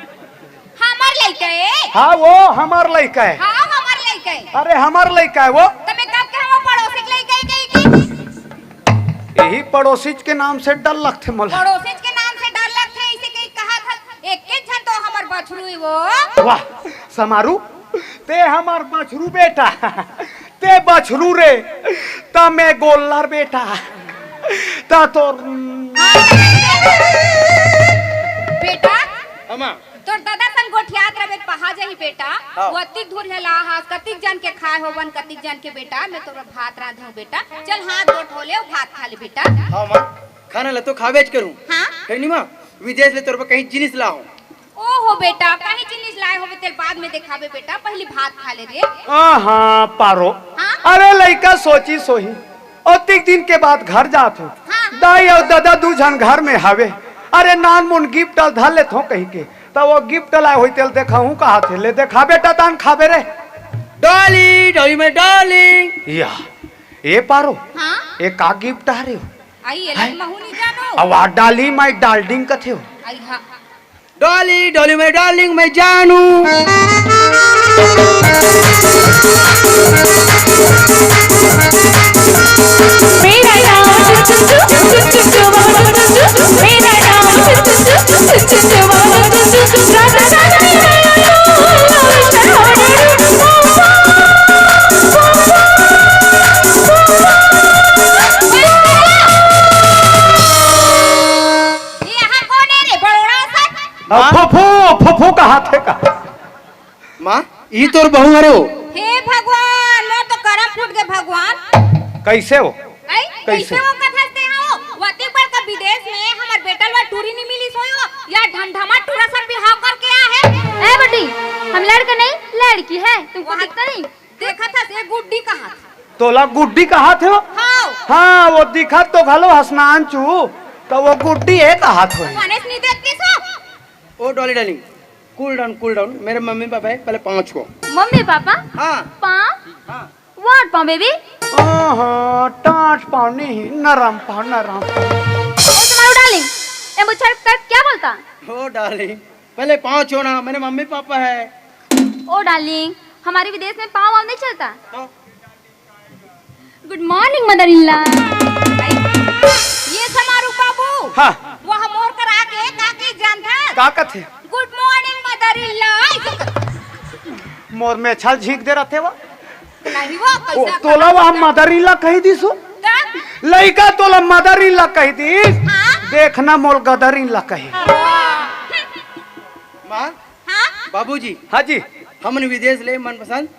हमर लइका ए? हाँ वो हमर लइका ए। हाँ हमर लइका ए। अरे हमर लइका ए वो। त मैं कब के हमर पड़ोसी के लइका ए कहिके? ए यही पड़ोसीच के नाम से डर लगथे मोला। पड़ोसीच के नाम से डर लगथे, इसे कहीं कहा था, एक एक झन तो हमर बछरू ही वो। वाह, समारू, ते हमर बछरू बेटा, ते बछरू रे, त मैं गोल्लर बेटा, त तोर बेटा। हमा। तोर दादा संग गोठियात रहे, पहा जाही बेटा। हाँ। वो अतिक धुरिया ला हास, कतिक जन के खाए होवन, कतिक जन के बेटा, मैं तोर भात रांधे हूँ बेटा। चल हाथ गोठ हो ले, भात खा ले बेटा। हाँ माँ, खाना ला तो खाबेच करूँ। हाँ। कहीं नहीं माँ, विदेश ले तोर पर कहीं जिनिस लाऊं। ओहो बेटा, कहीं जिनिस लाए होबे तेल बाद में देखाबे बेटा, पहली भात खा ले रे। हाँ, हाँ, पारो। हाँ? अरे लइका सोची सोही, अतिक दिन के बाद घर जात हो। हाँ। दाई अउ ददा दू झन घर में हवे। अरे नान मुन गिफ्ट ल धर लेत हो कहीं के, त वो गिफ्ट लाए होई तेल देखाहूँ कहा थे, ले देखा बेटा तान खाबे रे। डॉली, डॉली माय डार्लिंग। या, ए पारो, हाँ? ए का गिफ्ट आ रे हो? आई, एला हैं? महू नहीं जानो। अब आ डॉली माय डार्लिंग कथे हो। आई हाँ। डॉली, डॉली माय डार्लिंग, मैं जानू। मेरा नाम टुटू, टुटू, टुटू, टुटू, मेरा नाम टुटू, टुटू, टुटू, टुटू, राधा राधा। ये यहाँ कौन है रे, बड़ोड़ा सा? अब माँ? फुफू, फुफू कहा थे का? माँ, ई तोर बहू हरे हो? हे भगवान, मोर तो करम फूट गए भगवान। कैसे हो? आई, कैसे? कैसे हो कथा से हो? वती पर का विदेश में हमर बेटल वा टूरी नहीं मिली सोयो, या ढमढमा टूरा सन बिहाव करके आ है। ए बेटी, हम लड़के नहीं, लड़की है, तुमको वहाँ दिखता नहीं? देखा था से गुड्डी कहा था। तोला गुड्डी कहा थे हो? हाँ। हाँ, वो दिखा तो घलो हसनान चू, तो वो गुड्डी है कहा थे। मनेस नहीं देखती सो। ओ Dolly darling, cool down, cool down. मेरे मम्मी पापा है, पहले पाँव छुओ। Mummy papa? हाँ। पाँव? हाँ। What पाँव, बेबी? ओहो, टाट पाँव नहीं, नरम पाँव, नरम पाँव। ओ, समारू डार्लिंग, ए मुच्छर कर क्या बोलता? ओ डार्लिंग, पहले पाँव छुओ ना, मेरे मम्मी पापा है। ओ डार्लिंग, हमारे विदेश में पाँव वाव नहीं चलता। हाँ। Good morning, mother in law। ये समारू बाबू। हाँ। वो हम और करा के का के जानता? का कथे? Good morning, mother in law। मोर में छल झींक दे रहते वो। नहीं वो ओ, कैसा तोला वो हम mother in law कही दीसु। का? लइका तोला mother in law कही दीस। हाँ? देखना मोल गदर in law कही। हाँ। माँ, हाँ? बाबूजी। हाँ जी। हमन विदेश ले मनपसंद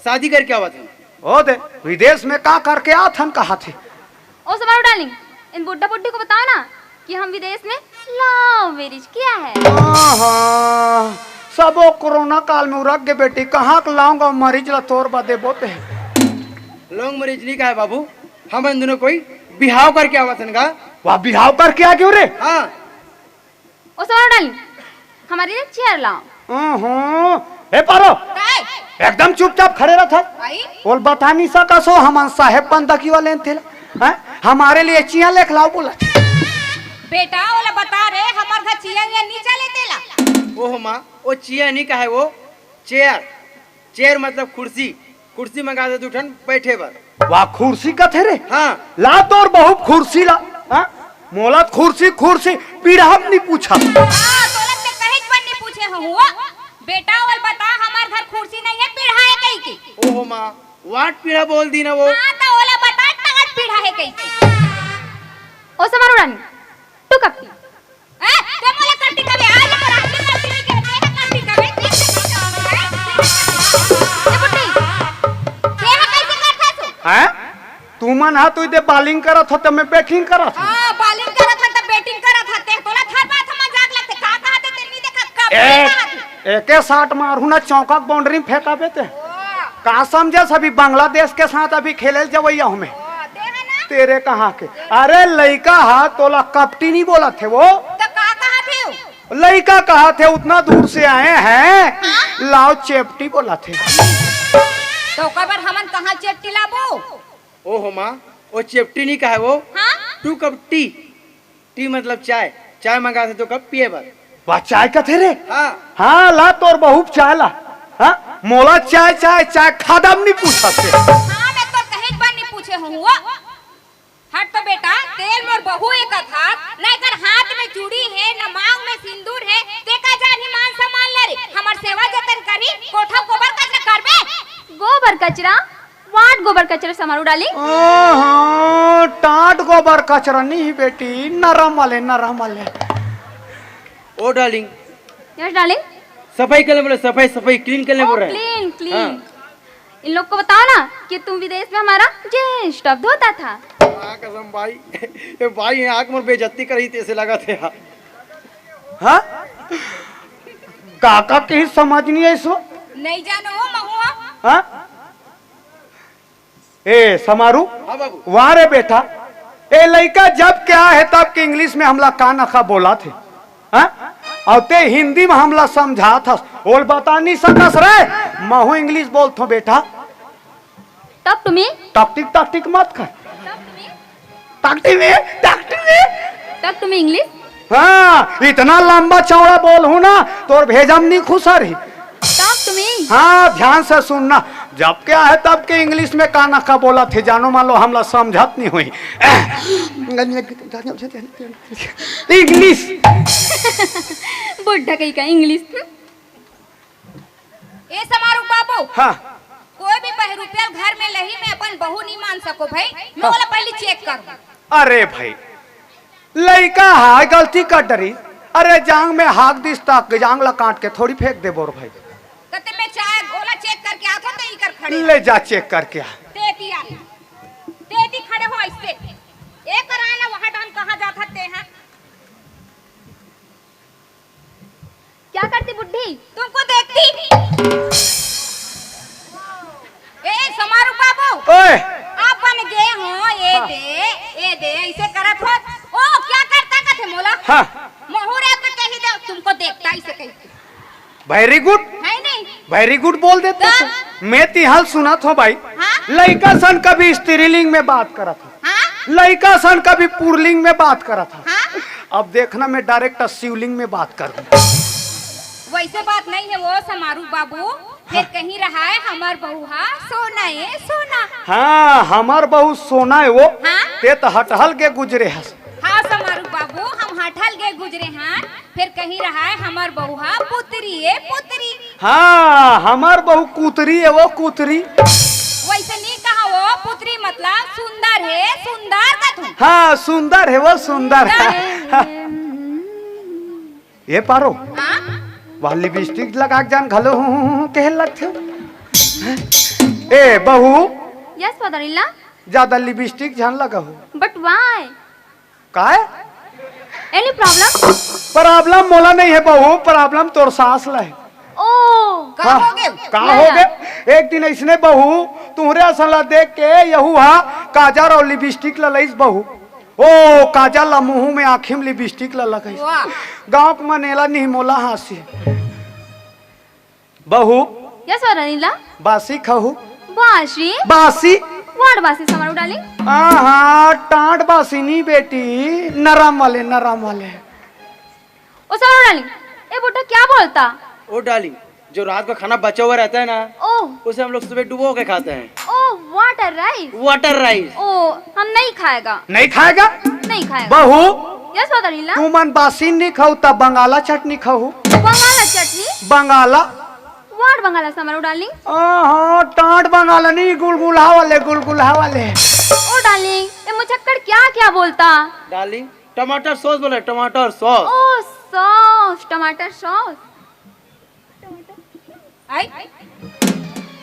शादी करके आवत हन। ओ दे, विदेश में का करके आत हन कहा थे? ओ समारू डार्लिंग, इन बुड्ढा बुड्ढी को बताओ ना कि हम विदेश में love marriage किया है। आहा, सबो कोरोना काल में उरक गे बेटी, कहाँ के लाऊंगा मरीज ला तोर बदे बोते। Love marriage नहीं कहा है बाबू, हमन दोनों कोई बिहाव करके आवत हन गा। वाह, बिहाव करके आ गयो रे? हाँ। ओ समारू डार्लिंग, हमारे लिए chair लाओ। ओहो, ए पारो, काय? एकदम चुपचाप खड़े रह था। आई? बोल बता नहीं सका सो हमन साहेब बंदगी वाले थे। हैं? हमारे लिए चिया लेख लाओ बोला। बेटा, ओला बता रे, हमार घर चिया या नहीं चले तेला। ओहो माँ, ओ चिया नहीं कहे वो, chair। Chair मतलब कुर्सी, कुर्सी मंगा दे दू ठन बैठे बर। वाह, कुर्सी कथे रे? हाँ। ला तोर बहू कुर्सी ला। हाँ? मोला कुर्सी, कुर्सी पीढ़ा म नहीं पूछा। हाँ, तोला ते कहेच बर नहीं पूछे हूँ। बेटा, ओला बता, हमार घर कुर्सी नहीं है, पीढ़ा है कहीं की। ओहो माँ, वाट पीढ़ा बोल दी ना वो। हाँ, तो ओला बता, टाट पीढ़ा है कहीं की। ओ समारू रानी, तू कब पी? ए, ते मोला कट्टी कबे, आज मोर आखिरी कट्टी नहीं कहते, कट्टी कबे, कट्टी कबे। ए बुड्ढी, ते हा कैसे करथस? हैं? तुमन हा तो इदे bowling करत हो, त मैं batting करत हो। हाँ, bowling करत हो, त batting करत हो, ते तोला हर बात हम मजाक लगते, का कहते, ते नहीं देखा, कब ए, नहीं कहते? एके shot मारहूँ ना, चौका के boundary में फेंकाबे ते। ओ। का समझे, अभी बांग्लादेश के साथ अभी खेले जवैया हूँ मैं। ओ, ते है ना? तेरे कहाँ के? अरे लइका हा, तोला कपटी नहीं बोला थे वो। तो का कहा थे वो? लइका कहा थे, उतना दूर से आए हैं, हाँ? लाओ चेपटी बोला थे। तो ओकर बर हमन कहाँ चेपटी लाबो? ओहो माँ, वो चेपटी नहीं कहा वो, हाँ? Two cup tea। Tea मतलब चाय, चाय मंगा थे दो कप पिए बर। वाह, चाय कथे रे? हाँ। हाँ, ला तोर बहू चाय ला। हाँ, मोला चाय, चाय, चाय खादा म नहीं पूछा थे। हाँ, मैं तो कहीं बर नहीं पूछे हूँ वो। हट तो बेटा, तेल मोर बहू एकत हा, न एकर हाथ में चूड़ी हे, न मांग में सिंदूर हे, ते का जानही मान सम्मान ले रे, हमर सेवा जतन करही, कोठा गोबर कचरा करबे। गोबर कचरा? What गोबर कचरा समारू डार्लिंग? ओहो, टाट गोबर कचरा नहीं बेटी, नरम वाले, नरम वाले। ओ डार्लिंग। Yes darling. सफाई कर ले बोले, सफाई, सफाई, clean कर ले ओ बोल रहे हैं। Clean, clean। हाँ। इन लोग को बताओ ना कि तुम विदेश में हमारा jeans top धोता था। हाँ, कसम भाई, ये भाई यहाँ आके मोर बेइज्जती करही तइसे लगथे यार। हाँ? काका के ही समझ नहीं है इसको। नहीं जानो वो महुआ। हाँ? ए समारू। हाँ बाबू। वाह रे बेटा, ए लइका जब के आए हे तब के English में हमला का नखा बोलत हे। हाँ? अउ ते हिंदी में हमला समझात हस, ओला बता नहीं सकस रे। महू English बोलथों बेटा। Talk to me। Talk tick talk टिक मत कर। Talk to me, talk to me। Talk to me English। हाँ, इतना लंबा चौड़ा बोलहूँ ना, तोर भेजा म नहीं खुसरही। Talk to me। हाँ, ध्यान से सुनना, जब के आए हे तब के English में का नखा बोलत हे, जानो मानो हमला समझत नहीं होही। English। बुढ़ा कहीं का English। ए समारू बाबू। हाँ। कोई भी बहरूपिया ल घर में लही, मैं अपन बहू नहीं मान सकों भाई, मैं हाँ। ओला पहली check करूँ। अरे भाई, लइका हे, गलती कर डरिस। अरे जांग में हाक दिस त जांग ला काट के थोड़ी फेंक देबो रे भाई। कते मैं चाहे ओला check करके आथों, ते इकर खड़े। ले जा check करके आ। तेती आ। तेती खड़े हो ऐसे। एक कराए ना वहाँ डान कहाँ जात हस ते हा? क्या करती बुढ़ी? तुमको देखती। ए समारू बाबू। ओए। अपन गे हों, ए हाँ। दे, ए दे, ऐसे करत हो। ओ, क्या करता कथे मोला? हाँ। महू रे तो कही दे, तुमको देखता ऐसे कही। Very good। है नहीं? Very good बोल देते तो। मैं तिहाल सुनत हों भाई। हाँ? लइका सन कभी स्त्रीलिंग में बात करत हे। हाँ? लइका सन कभी पुरलिंग में बात करत हे। हाँ? अब देखना मैं direct शिवलिंग में बात करूँ। वैसे बात नहीं हे वो समारू बाबू, फेर हाँ। कहीं रहा हे हमर बहू हा सोना ए सोना। हाँ, हमर बहू सोना हे वो। हाँ? ते त हटहल के गुजरे हस। हाँ समारू बाबू, हम हटहल के गुजरे हन, फेर कहीं रहा हे हमर बहू हा पुतरी ए पुतरी। हाँ, हमर बहू कुतरी हे वो कुतरी। वैसे नहीं कहा वो पुतरी मतलब सुंदर हे, सुंदर कथों। हाँ, सुंदर हे वो सुंदर। सुंदर हे। ए पारो, हाँ? वह lipstick लगा के जान घलो हूँ, हूँ, हूँ, कहे लगथे। ए बहू। Yes father-in-law। ज्यादा lipstick झन लगाहू। But why? काय? Any problem? Problem मोला नहीं हे बहू, problem तोर सास ला हे। ओ। का हाँ, हो गे? का हो गे? एक दिन अइसने बहू, तुंहरे असन ला देख के यहू हा काजर अउ lipstick ला लइस बहू। ओ काजर ला मुहूँ में, आँखी में lipstick ला लगइस। वाह। गाँव के मन एला नहीं मोला हाँसी। बहू। Yes father-in-law। बासी खाहू। बासी? बासी। What बासी समारू डार्लिंग? आहा, टाट बासी नहीं बेटी, नरम वाले, नरम वाले। ओ समारू डार्लिंग, ए बुढ़ा क्या बोलता? ओ डार्लिंग, जो रात का खाना बचा हुआ रहता है ना, ओह। उसे हम लोग सुबह डुबो के खाते हैं। ओह, water rice। Water rice। ओ, हम नहीं खाएगा। नहीं खाएगा? नहीं खाएगा। बहू, Yes father-in-law। तुमन बासी नहीं खाहू त बंगाला चटनी खाहू। बंगाला चटनी? बंगाला। What बंगाला समारू डार्लिंग? आहा, टाट बंगाला नहीं, गुलगुला वाले, गुलगुला वाले। ओ डार्लिंग, ए मुछक्कड़ क्या क्या बोलता? डार्लिंग, टमाटर sauce बोले, टमाटर sauce। ओ sauce, टमाटर sauce। आई?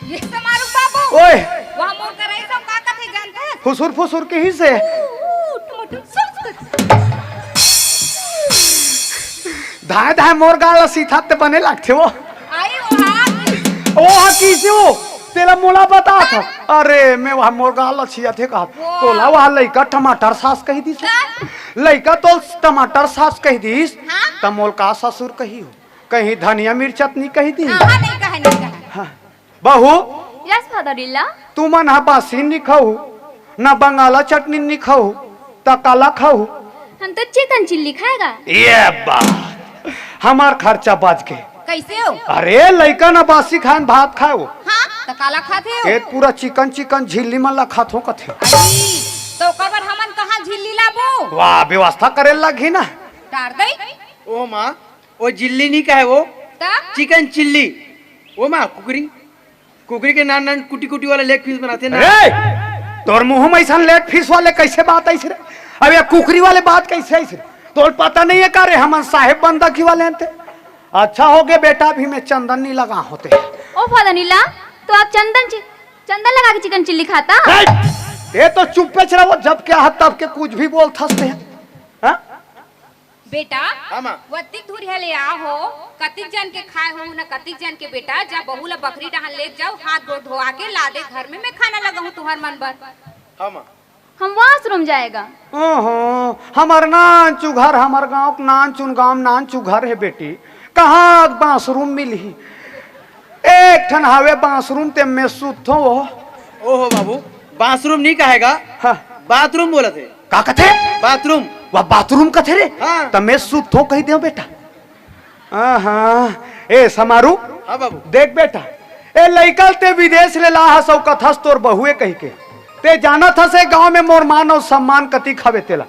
ये समारू बाबू। ओए। वहाँ मोर करा सब का कथे जानत हस? फुसुर फुसुर कहिसे। ऊ, ऊ, टमाटर sauce कथे। धाय धाय मोर गाल सीथा ते बने लगथे वो। आई वो हाथ। वो हा किसे वो? तेला मोला बता था। अरे, मैं वहाँ मोर गाल छिया थे कहा। वाह। तोला वहाँ लइका टमाटर sauce कहि दिस। का? लइका तो टमाटर sauce कहि दिस। हाँ? त मोल का ससुर कही हो? कहीं धनिया मिर्चा त नहीं कहि दी? हाँ, हाँ, नहीं कहा, नहीं कहा। हाँ। बहू, Yes father-in-law। तुमन हा बासी नहीं खाहू, ना बंगाला चटनी नहीं खाहू, त काला खाहू? हम तो chicken chilli खाएगा। ये बात, हमार खर्चा बच गे। कैसे हो? अरे, लइका ना बासी खाए न भात खाए हो। हाँ, त काला खाथे हो? ए पूरा chicken, chicken झिल्ली मन ला खाथो कथे। अरे, तो ओकर बर हमन कहाँ वाह, व्यवस्था करे लगही ना। डार दई। ओ माँ, ओ जिल्ली नी कहे वो, त? Chicken chilli. ओ माँ, कुकरी, कुकरी के नान नान कुटी कुटी वाला लेग पीस बनाथे ना। रे, तोर मुंह में ऐसा लेग पीस वाले कैसे बात आइस रे? अब ये कुकरी वाले बात कैसे आइस रे? तोर पता नहीं है का रे, हमन साहेब बंदकी वाले हन ते। अच्छा हो गया बेटा, अभी मैं चंदन नहीं लगा होते। ओ फादर नीला, तो आप चंदन चि-, चंदन लगा के चिकन चिल्ली खाता? ए, ये तो चुप्पे च रहो, जब क्या है तब के कुछ भी बोल थसते हैं। हाँ? बेटा, हाँ, माँ। वत्तिक धुरिया ले आ हो, कतिक जन के खाए हो, न कतिक जन के बेटा, जा बहू ला बखरी डहान लेग जाओ, हाथ गोड़ धोआ के ला दे घर में, मैं खाना लगाऊं तुहर मन बर। हाँ, माँ। हम वॉशरूम जाएगा। ओहो, हमर नानचु घर, हमर गांव के नानचुन गांव, नानचु घर है बेटी, कहाँ बाथरूम मिलही? एक ठन हावे बाथरूम, ते में सुतथो वो। ओहो बाबू, बाथरूम नहीं कहेगा, हाँ। बाथरूम बोलत हे। का कथे? बाथरूम। वाह, बाथरूम कथे रे? हाँ। त में सुतथो कहि देव बेटा। आहा, ए समारू, हाँ बाबू। देख बेटा, ए लइका ल ते विदेश ले ला हस अउ कथस तोर बहुए कहिके। ते जानत हस ए गांव में मोर मान अउ सम्मान कतिक हवे तेला।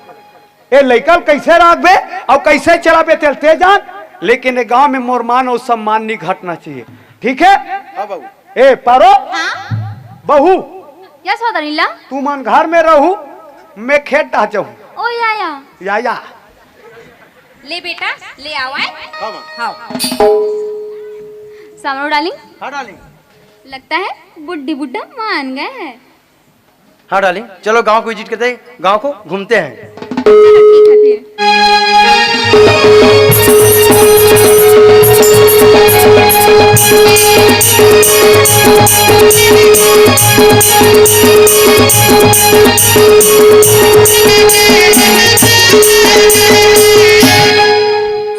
ए लइका ल कइसे राखबे अउ कइसे चलाबे तेला ते जान, लेकिन ए गांव में मोर मान अउ सम्मान नी घटना चाहिए, ठीक है? हाँ बाबू। ए पारो, हाँ? बहू, यस फादर नीला। तुमन घर में रहू, मैं खेत डहा जाहूँ। ओ या या। या या। ले बेटा, ले आओ आए। हाँ, माँ। हाँ। सामरू डार्लिंग। हाँ डार्लिंग। लगता है बुड्ढी बुड्ढा मान गए हैं। हाँ डार्लिंग, चलो गांव को विजिट करते हैं, गांव को घूमते हैं। चलो ठीक है फिर।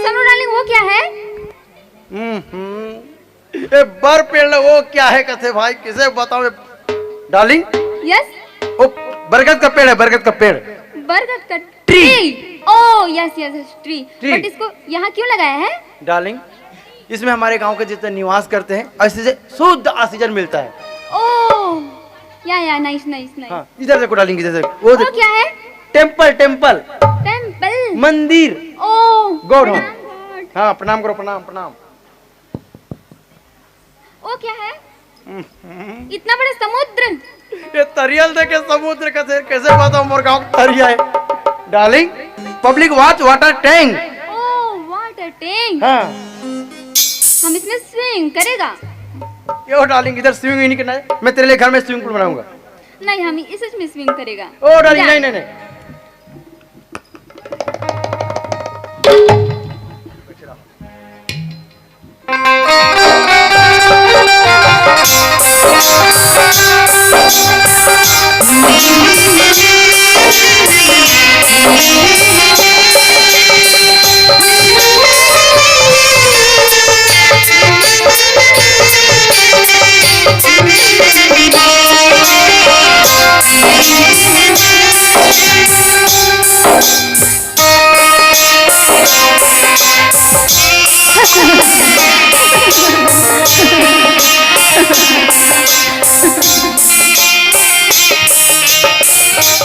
सामरू डार्लिंग, वो क्या है? हम्म, ये बर पेड़ ल वो क्या है कथे भाई, किसे बताऊं ये? Darling, yes. वो बरगद का पेड़ है, बरगद का पेड़। बरगद का tree. Tree. Oh yes yes yes, tree. Tree. But इसको यहाँ क्यों लगाया है? डार्लिंग, इसमें हमारे गांव के जितने निवास करते हैं, ऐसे से शुद्ध ऑक्सीजन मिलता है। ओ या या, नाइस नाइस नाइस। हाँ, इधर देखो डार्लिंग, इधर देखो, वो वो देखो। क्या है? Temple, temple. टेम्पल। मंदिर। ओ गॉड होम। प्रणाम गॉड। हाँ, प्रणाम करो, प्रणाम, प्रणाम। वो क्या है? हम्म। इतना बड़ा समुद्र। ये तरिया ल देखे समुद्र कैसे, कैसे बताओ मोर गांव का तरिया है। Darling, public watch water tank. ओ वाटर टैंक। हाँ। हम इसमें स्विमिंग करेगा? यो डार्लिंग, इधर स्विमिंग ही नहीं करना है, मैं तेरे लिए घर में स्विमिंग पूल बनाऊंगा। नहीं, हम इस, इसमें स्विमिंग करेगा। ओ डार्लिंग, जा। नहीं, नहीं, नहीं।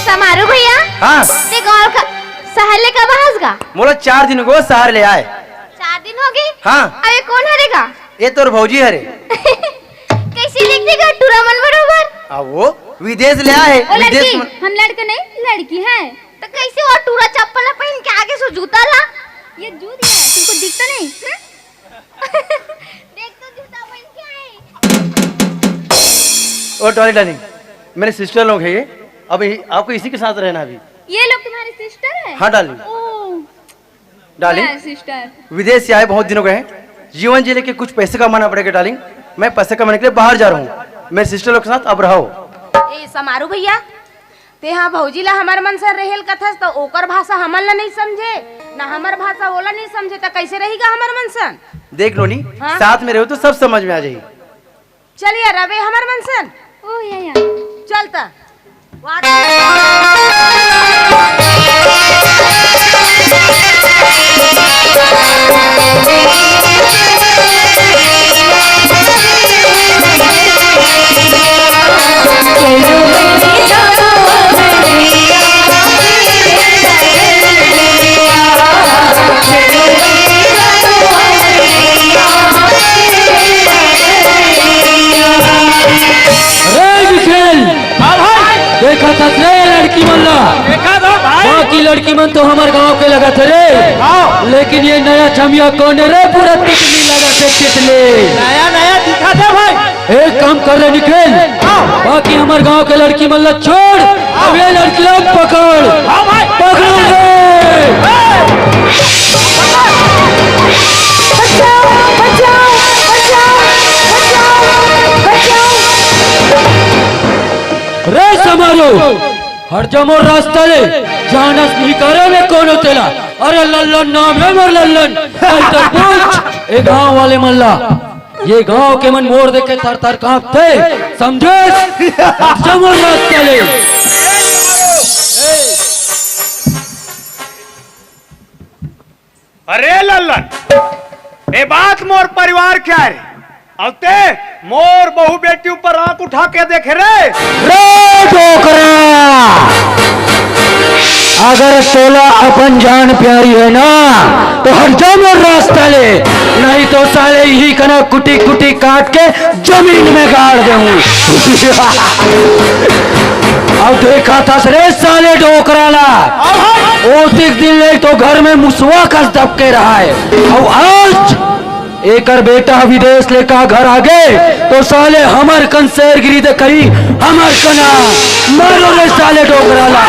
समारू भैया, हाँ। ते गाँव का शहर ले कब आहस गा? मोला चार दिन हो गए शहर ले आए। चार दिन हो गए? हाँ। अबे कौन हरे गा? ये तोर भौजी हरे। कैसे दिखथे गा टूरा मन बरोबर? आ वो विदेश ले आए, ओ विदेश लड़की, मन। हम लड़का नहीं, लड़की है। तो कैसे वो टूरा चप्पल ला पहन के आगे से जूता ला? ये जूत गया है, तुमको दिखता नहीं? हम्म? देख तो जूता पहन के आए। ओ डॉली डार्लिंग, मेरे सिस्टर लोग हैं ये। अभी आपको इसी के साथ रहना अभी। ये लोग तुम्हारे सिस्टर है? हाँ डार्लिंग। ओ, डार्लिंग, हाँ, सिस्टर। विदेश से आए बहुत दिन हो गए हैं। जीवन जीने के कुछ पैसे कमाना पड़ेगा डार्लिंग। मैं पैसे कमाने के लिए बाहर जा रहा हूँ। मेरे सिस्टर लोग के साथ अब रहो। ए समारू भैया, तेहा भौजी ला हमर मन सन रहेल कथस, त ओकर भाषा हमन ला नहीं समझे, ना हमर भाषा ओला नहीं समझे, त कैसे रहिगा हमर मन सन? देख नोनी, हाँ? साथ में रहो तो सब समझ में आ जाही। चल यार, अबे हमर मन सन। ओ या या। चल त। देखत हस रे लड़की मन ला? देखत हँव भाई। बाकी लड़की मन तो हमर गांव के लगत हे रे। हाँ। लेकिन ये नया छमिया कोन हे रे, पूरा तितली लगत हे, तितली। नया नया दिखत हे भाई। एक काम कर रे निखिल, हाँ। बाकी हमर गांव के लड़की मन ला छोड़, अब ये लड़की ला पकड़। हाँ भाई। पकड़ रे। बचाओ, बचाओ, बचाओ, बचाओ, बचाओ। रे समारो, हट जा मोर रास्ता ले, जानस नहीं करे में कोनो तेला। अरे लल्लन नाम हे मोर लल्लन, नहीं तो पूछ ए गांव वाले मन ला। ये गांव के मन मोर देखे थर थर कांपथे, समझे? हट जा मोर रास्ता ले। अरे लल्लन, ए बात मोर परिवार के आय रे। अउ ते मोर बहू बेटी ऊपर आंख उठा के देखे रे। रे डोकरा, अगर तोला अपन जान प्यारी हे ना, तो हट जा मोर रास्ता ले, नहीं तो साले इही कना कुटी कुटी काट के जमीन में गाड़ देहूं। अब देखत हस रे साले डोकरा ला, ओतिक दिन ले तो घर में मुसवा कस दबके रहय, अउ आज एकर बेटा विदेश ले का घर आगे, तो साले हमर कन शेरगिरी देखही, हमर कना। मारो रे साले डोकरा ला।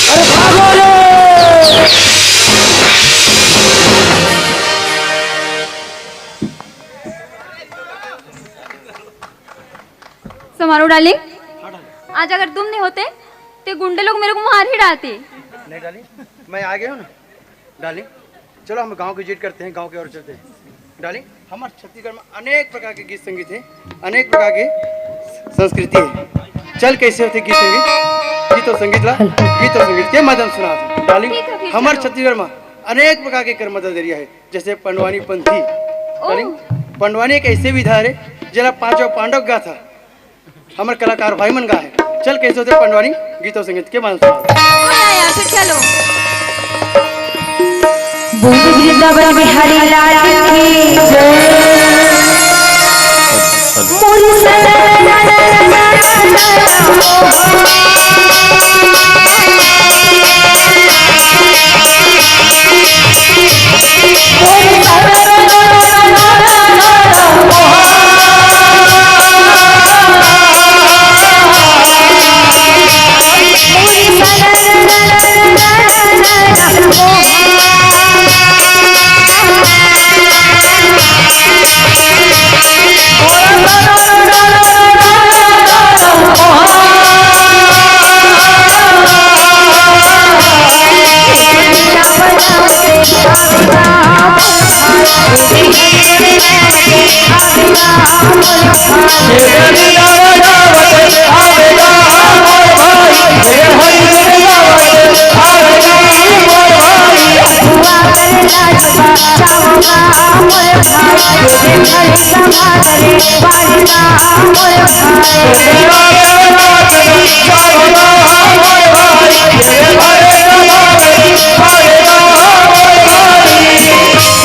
अरे भागो रे। समारो डार्लिंग, आज अगर तुम नहीं होते तो गुंडे लोग मेरे को मार ही डालते। नहीं डार्लिंग, मैं आ गया हूँ ना। डार्लिंग, चलो हम गांव की विजिट करते हैं, गांव की ओर चलते हैं। डार्लिंग, हमारे छत्तीसगढ़ में अनेक प्रकार के गीत संगीत है, अनेक प्रकार की संस्कृति है। चल, कैसे होते गीत संगीत, गीत और संगीत ला, गीत और संगीत के माध्यम सुना। डार्लिंग, ठीक है, फिर हमारे चलो। छत्तीसगढ़ में अनेक प्रकार के कर्म दरिया है, जैसे पंडवानी पंथी। ओ। डार्लिंग, पंडवानी एक ऐसे विधा है जेला पांचों पांडव गाथा हमर कलाकार भाई मन गाए। चल, कैसे होते पंडवानी गीत और संगीत के माध्यम से। ओ यार, यार, फिर चलो। बोल वृंदावन बिहारी लाल की जय। मोरी सनन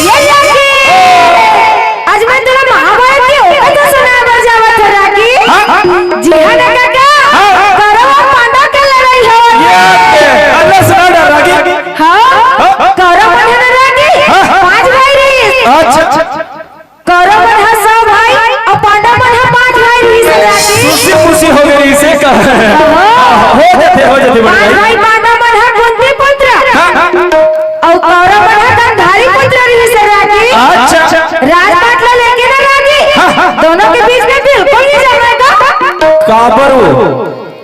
ये लड़की, आज मैं तोला महाभारत के ओकर तो सुनाए बर जावत हँव रागी। हाँ? जी हाँ ना काका, हाँ। कौरव और पांडव के लड़ाई होवत हे। अल्लाह सुना ना रागी। हाँ? हाँ? कौरव मन हे ना रागी, हाँ। पांच भाई रहिस। अच्छा। कौरव मन ह सौ भाई अउ पांडव मन ह पांच भाई रहिस रागी। खुशी खुशी हो गई इसे का। हाँ। हो जाते, हो जाते बड़े पांच भाई। भाई पांडव मन ह कुंती पुत्र। हाँ। अउ कौरव मन ह गांधारी पुत्र रहिस रागी। अच्छा। राजपाट ला लेके ना रागी। हाँ, हाँ। दोनों के बीच में बिल्कुल नहीं जमेगा। काबर वो?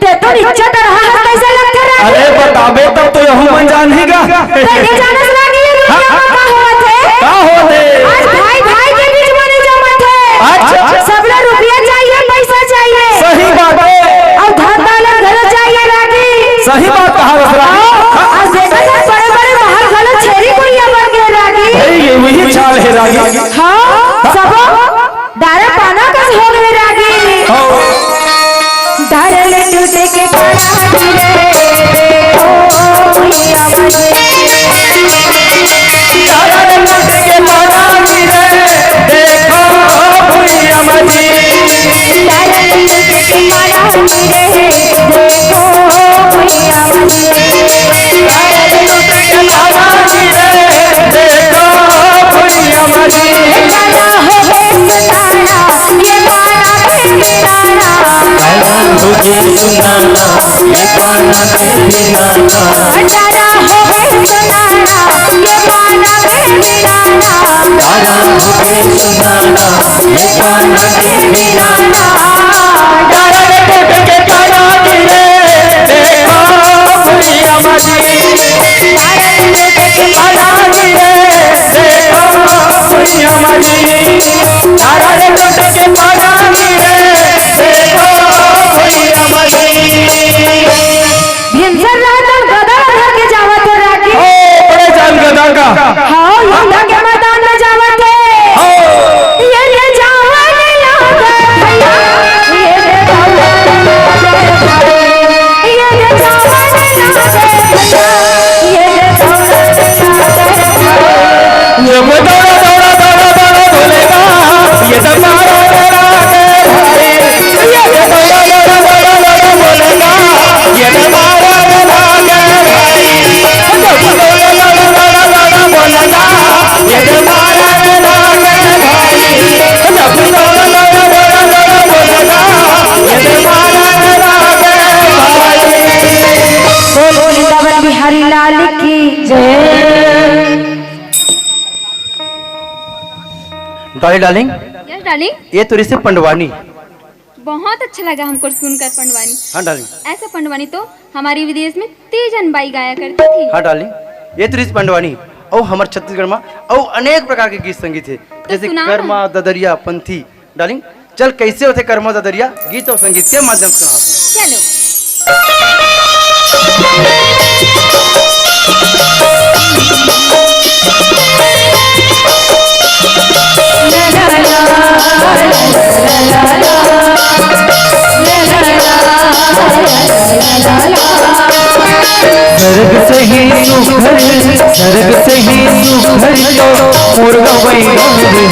ते तो निच्चट रहा है, कैसे लगथे रागी? अरे बताबे तब तो यहू मन जानही गा। ते नहीं जानस रागी ये दुनिया में का होत हे? का होत हे? आज भाई भाई के बीच में नहीं जमत हे। अच्छा। सबला रुपया चाहिए, पैसा चाहिए। सही बात हे। अउ धन दौलत घलो चाहिए रागी। सही बात कहा रस रागी। हाँ, आज देखत हन बड़े-बड़े महल घलो छेरी कुड़िया बन गे रागी। हे, ये वही चाल हे रागी। हाँ, सबो दारा पाना कस हो गे रागी। हाँ। दारा ले टूटे के पाना गिरे। ओ, भैया बने। भिनसर रात गदा धर के जावत हे रागी। ओ, बड़े जान गदा का। हाँ, युद्ध के मैदान में जावत हे। हाँ। ये रे जावन लागे भैया, ये रे जावन लागे भाई, ये रे जावन लागे भैया, ये रे जावन लागे भाई। ये वो दौड़ा, दौड़ा, दौड़ा, दौड़ा बोलेगा, ये तो मारो मेरा के भाई, ये तो दौड़ा, दौड़ा, दौड़ा, दौड़ा बोलेगा, ये तो मारो मेरा के भाई, ये तो दौड़ा, दौड़ा, दौड़ा, दौड़ा बोलेगा, ये तो मारो मेरा के भाई, ये तो दौड़ा, दौड़ा, दौड़ा, दौड़ा बोलेगा, ये तो मारो मेरा के भाई। बोल वृंदावन बिहारी लाल की जय। Dolly darling, yes darling. ये तो रिसी पंडवानी। बहुत अच्छा लगा हमको सुनकर पंडवानी। हाँ डार्लिंग। ऐसा पंडवानी तो हमारे विदेश में तीजन बाई गाया करती थी। हाँ डार्लिंग, ये तो रिसी पंडवानी और हमारे छत्तीसगढ़ में और अनेक प्रकार के गीत संगीत हे, तो जैसे सुनाओ ना। कर्मा ददरिया पंथी। डार्लिंग, चल कैसे होथे कर्मा ददरिया गीत और संगीत के माध्यम से सुनाओ। चलो। स्वर्ग से ही सुघर, स्वर्ग से ही सुघर तो मोर गवई गाँव हे।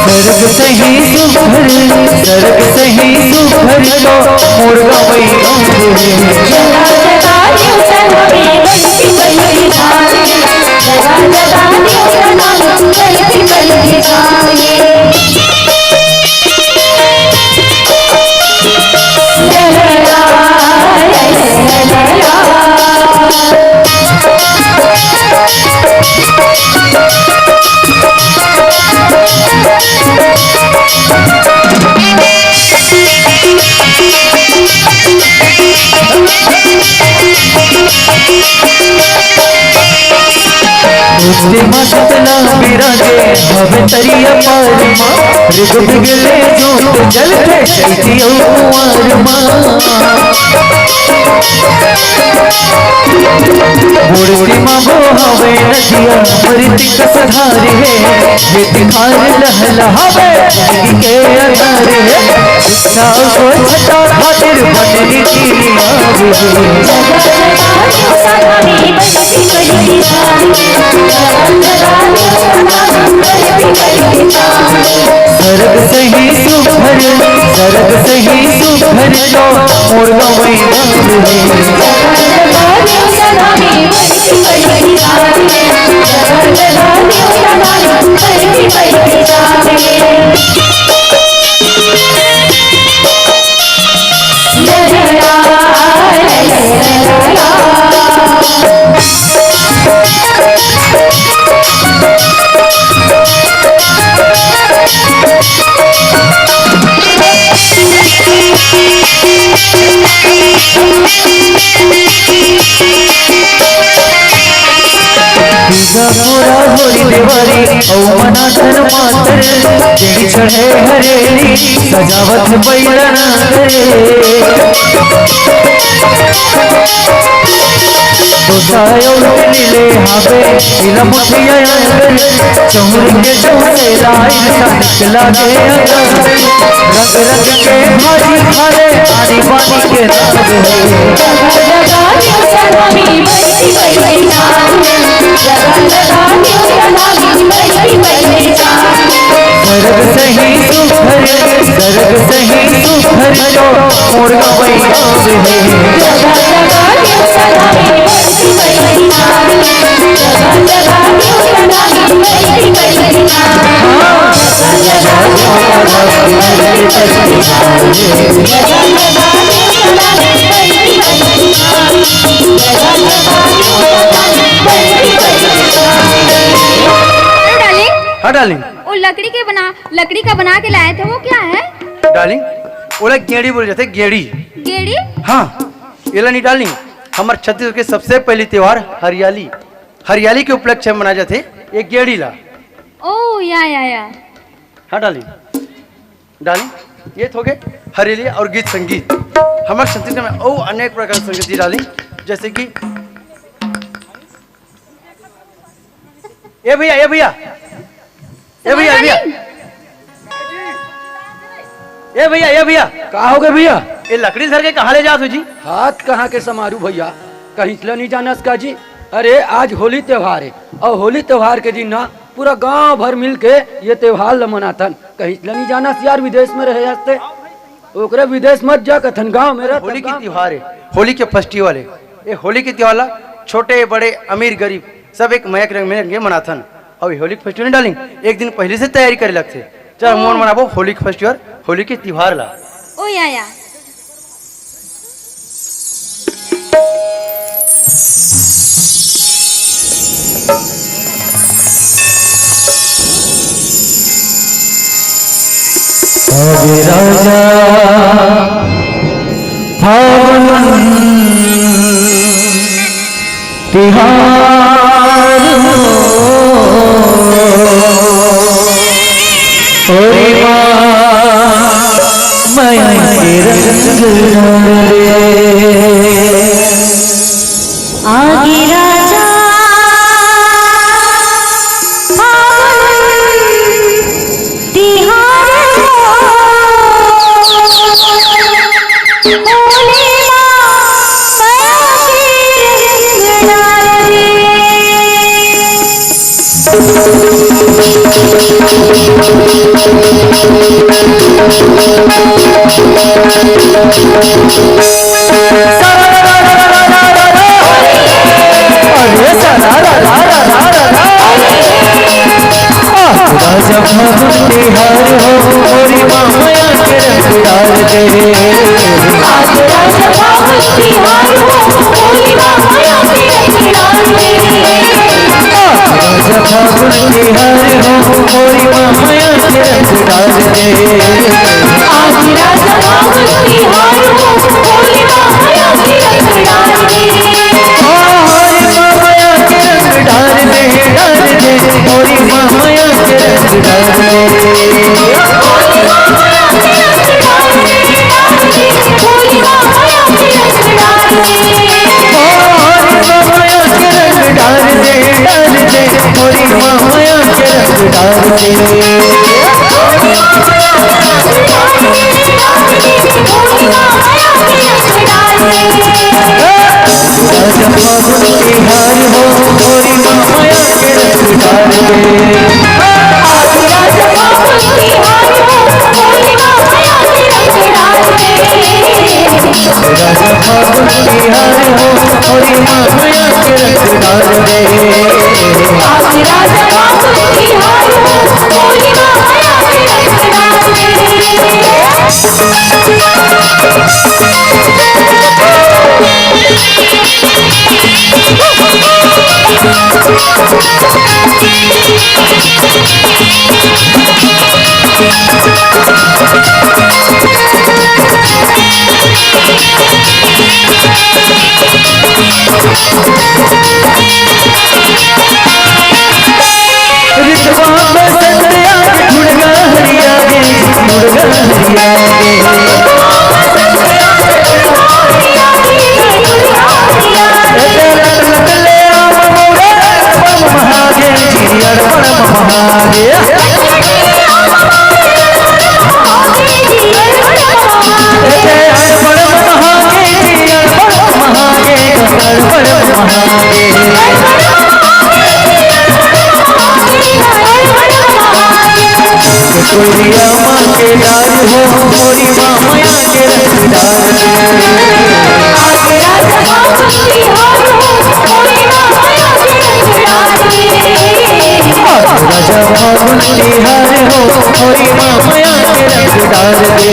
स्वर्ग से ही सुघर, स्वर्ग से ही सुघर तो मोर गवई गाँव हे। उसके मस्त ना बिराजे, हवे तरिया पार मा, रिग बिगले जोत जलथे, चैती अउ कुंवार मा। गोड़ के मांगो हवे नदिया, अमृत कस धार हे, ये तिखार लहलहावे, जिंदगी के अधार हे। इच्छा को छटा खातिर बननी जीनी आवे। स्वर्ग से ही सुघर, स्वर्ग से ही सुघर तो मोर गवई गाँव हे। पूरा होरी देवारी अउ मना धन मातर, जेड़ी चढ़े हरेली सजावत बैला नांगर। दोसायो लीले हावे इला मुठिया अंदर, चहुर के चहुरे लाई सन लागे अंदर। रंग रंग के भाजी खावे आनी बानी के नाम हे। जगा जगा न्यू सलामी बरसी बरसी जान। जगा जगा न्यू सलामी बरसी बरसी जान। दर्द सही सुख भरे, दर्द सही सुख भरे तो मोर गवैया से है। Hello, darling। हाँ, darling। वो लकड़ी के बना, लकड़ी का बना के लाए थे, वो क्या है? Darling, ओला गेड़ी बोले जाथे, गेड़ी। गेड़ी? हाँ, एला नहीं darling, हमर छत्तीसगढ़ के सबसे पहली त्योहार हरियाली, हरियाली के उपलक्ष्य में मनाए जाथे ये गेड़ी ला। ओ, या, या, या। हाँ, darling। Darling, ये तो हो गए हरियाली और गीत संगीत। हमर छत्तीसगढ़ में और अनेक प्रकार के संगीत जी darling, जैसे कि ए भैया, ए भैया, ए भैया, ए भैया, ए भैया, ए भैया। का हो गए भैया? ये लकड़ी धर के कहाँ ले जात हो जी? हाथ कहाँ के समारू भैया, कहीं ला नहीं जानस का जी? अरे, आज होली त्योहार है और होली त्योहार के दिन ना पूरा गांव भर मिल के ये त्योहार ल मनाथन। कहीं ला नहीं जानस यार, विदेश में रहे हस्ते, ओकरे विदेश मत जा कथन, गांव में रह होली के त्योहार है, होली के festival है। ये होली के त्योहार ला छोटे बड़े अमीर गरीब सब एक मया के रंग में रंगे मनाथन। और ये होली के festival darling एक दिन पहले से तैयारी करे लगथे। चल, मोर मनाबो होली के festival, होली के त्योहार ला। ओ या, या। अरे राजा फागुन तिहार हो, ओरे माँ मया के रंग डाल रे। आगे राजा फागुन तिहार हो, होली माँ मया के रंग डाल रे। अरे सारा रा रा रा रा रा रा। आज राजा फागुन तिहार हो, होली माँ मया के रंग डाल दे। आज राजा फागुन तिहार हो, होली माँ मया के रंग डाल दे। आज राजा फागुन तिहार हो, होली माँ मया के रंग डाल दे। आज राजा फागुन तिहार हो, होली माँ मया के रंग डाल दे। ओ होली माँ मया के रंग डाल दे, डाल दे, होली माँ मया के रंग डाल दे। होली माँ मया के रंग डाल दे, डाल दे, होली माँ मया के रंग डाल दे। राजा फागुन तिहार हो, होली माँ मया के रंग डाल दे। आज राजा फागुन तिहार हो, होली माँ मया के रंग डाल दे। राजा फागुन तिहार हो, होली माँ मया के रंग डाल दे। आज राजा फागुन तिहार हो, होली माँ मया के रंग डाल दे। रितवा बसंत आगे ठुड़गा हरिया गे, ठुड़गा हरिया गे। ए तेरा लटले आम मोरे अड़पड़ महागे, जी अड़पड़ महागे। ए ते अड़पड़ महागे, जी अड़पड़ महागे, अड़पड़ महागे। गोरिया माँ के लाल हो, गोरी माँ मया के रंगदार। राजा फागुन तिहार हो, गोरी माँ मया के रंगदार रे।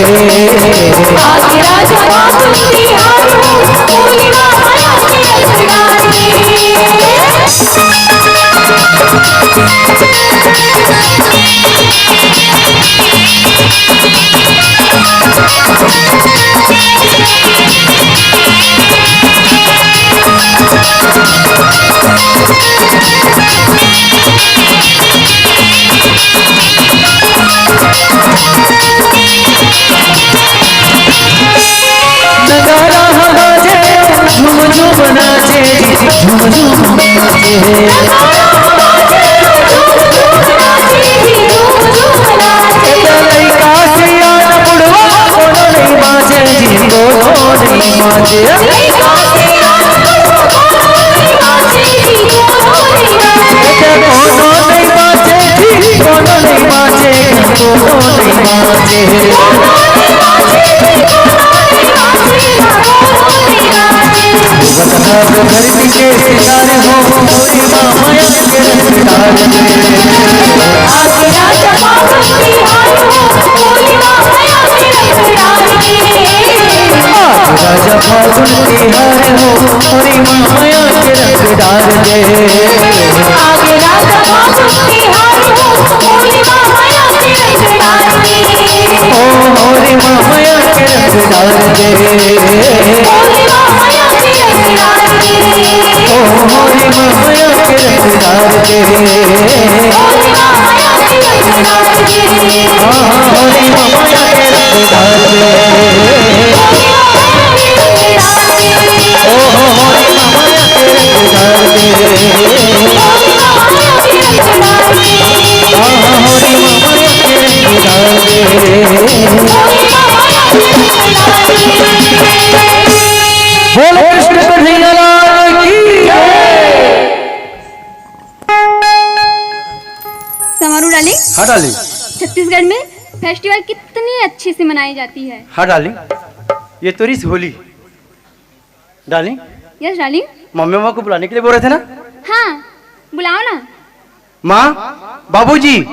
नगारा बाजे, झूम झूम नाचे, झूम झूम नाचे। एते लइका सियान बुढ़वा कोनो नहीं बाजे जी, कोनो नहीं बाजे। एते कोनो नहीं बाजे जी, कोनो नहीं बाजे, कोनो नहीं बाजे। बता दो धरती के सितारे हो, कोई माया के रंगदार। राजा फागुन तिहार हो, पूरी माया के रंगदार रे। आगे राजा फागुन तिहार हो, पूरी माया के रंगदार रे। ओ होरी माया के रंगदार रे। पूरी माया के रंगदार रे। ओ होरी माया के रंगदार रे। पूरी माया के रंगदार रे। ओ होरी माया के रंगदार रे। बोलो कृष्ण कन्हैया लाल की। समारू डार्लिंग, हाँ डार्लिंग। छत्तीसगढ़ में फेस्टिवल कितनी अच्छे से मनाई जाती है। हाँ डार्लिंग, ये तो रही Holi. Darling, yes darling. Mummy papa को बुलाने के लिए बोल रहे थे ना? हाँ, बुलाओ ना। माँ, बाबूजी।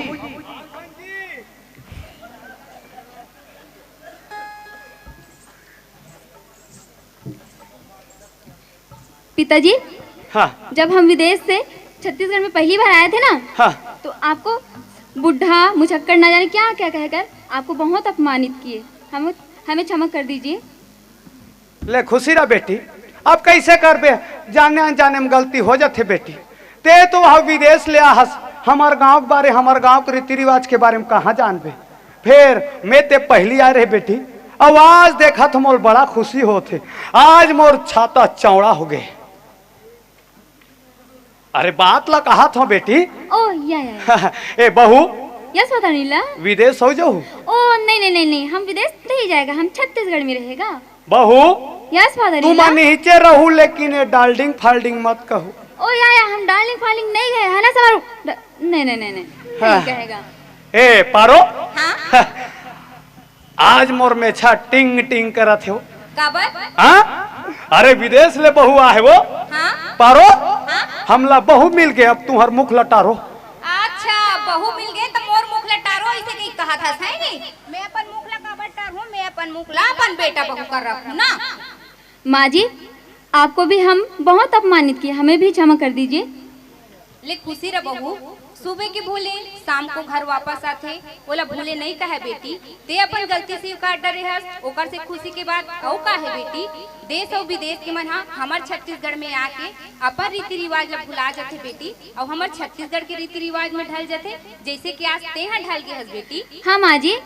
पिताजी, हाँ। जब हम विदेश से छत्तीसगढ़ में पहली बार आए थे ना, हाँ। तो आपको बुढ़ा, मुचक्कड़, ना जाने क्या क्या कहकर आपको बहुत अपमानित किए। हम, हमें क्षमा कर दीजिए। ले खुशी रह बेटी, अब कैसे करबे, जाने अनजाने में गलती हो जाथे बेटी। ते तो वह विदेश ले आहस, हमर गांव के बारे, हमर गांव के रीति रिवाज के बारे में कहाँ जानबे? फेर मैं ते पहली आए रहे बेटी, अउ आज देखत हो मोल बड़ा खुशी होत हे। आज मोर छाता चौड़ा हो गए। अरे बात ला कहत हो बेटी। ओ या, या, या। ए बहू, यस पता नहीं ला। विदेश हो जाऊ? ओ नहीं नहीं नहीं नहीं, हम विदेश नहीं जाएगा, हम छत्तीसगढ़ में रहेगा। बहू, यस फादर तुम नीला। नीचे रहू, लेकिन ये डार्लिंग फाल्डिंग मत कहू। ओ या या, हम डार्लिंग फाल्डिंग नहीं गए है ना समारू। ड-, नहीं नहीं नहीं नहीं, हाँ। नहीं कहेगा। ए पारो, हाँ? आज मोर मेछा टिंग टिंग करत हो। काबर? हाँ? अरे विदेश ले बहू आहे वो। हाँ? पारो, हाँ? हमला बहू मिल गए, अब तुहर मुख लटारो। अच्छा, बहू मिल गए तो मोर मुख लटारो, ऐसे कहीं कहा था, है नहीं? मैं अपन मुख ला काबर टारहूँ? मैं अपन मुख ला अपन बेटा बहू कर रखूँ ना। माँ जी, आपको भी हम बहुत अपमानित किए, हमें भी क्षमा कर दीजिए। ले खुशी रह बहू, सुबह के भूले शाम को घर वापस आथे, ओला भूले नहीं कहे बेटी। ते अपन गलती स्वीकार डरे हस, ओकर से खुशी के बात अउ का है बेटी? देश अउ विदेश के मन हा हमर छत्तीसगढ़ में आके अपन रीति रिवाज ला भुला जाथे बेटी, अउ हमर छत्तीसगढ़ के रीति रिवाज में ढल जाथे, जैसे कि आज तेहा ढल गे हस बेटी। हाँ माँ जी,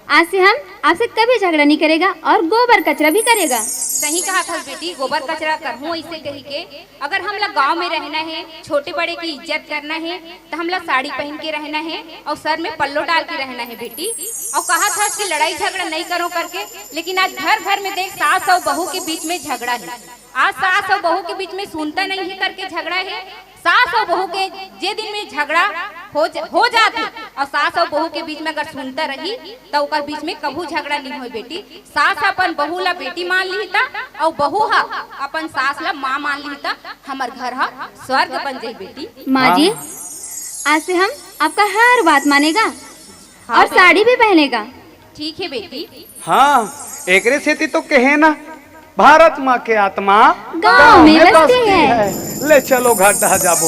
आज से हम आपसे कभी झगड़ा नहीं करेगा और गोबर कचरा भी करेगा। सही कहा था बेटी, गोबर कचरा करहूँ ऐसे कही के। अगर हमला गांव में रहना है, छोटे बड़े की इज्जत करना है, तो हमला साड़ी पहन के रहना है और सर में पल्लो डाल के रहना है बेटी। और कहा था कि लड़ाई झगड़ा नहीं करो करके, लेकिन आज घर घर में देख सास और बहू के बीच में झगड़ा है। आज सास और बहू के बीच में सुनता नहीं है करके झगड़ा है। सास और बहू के जे दिन में झगड़ा हो ज-, हो जात है, अउ सास अउ बहू के बीच में अगर सुनता रही, त ओकर बीच में कभू झगड़ा नहीं होय बेटी। सास ह अपन बहू ला बेटी मान लिही त, अउ बहू ह अपन सास ला माँ मान लिही त, हमर घर ह स्वर्ग बन जाही बेटी। माँ जी, हाँ। आज से हम आपका हर बात मानेगा हाँ और बेटी। साड़ी भी पहनेगा। ठीक है बेटी। हाँ, एकरे सेती तो कहे ना, भारत माँ के आत्मा गाँव में बसती है। ले चलो घर डहा जाबो।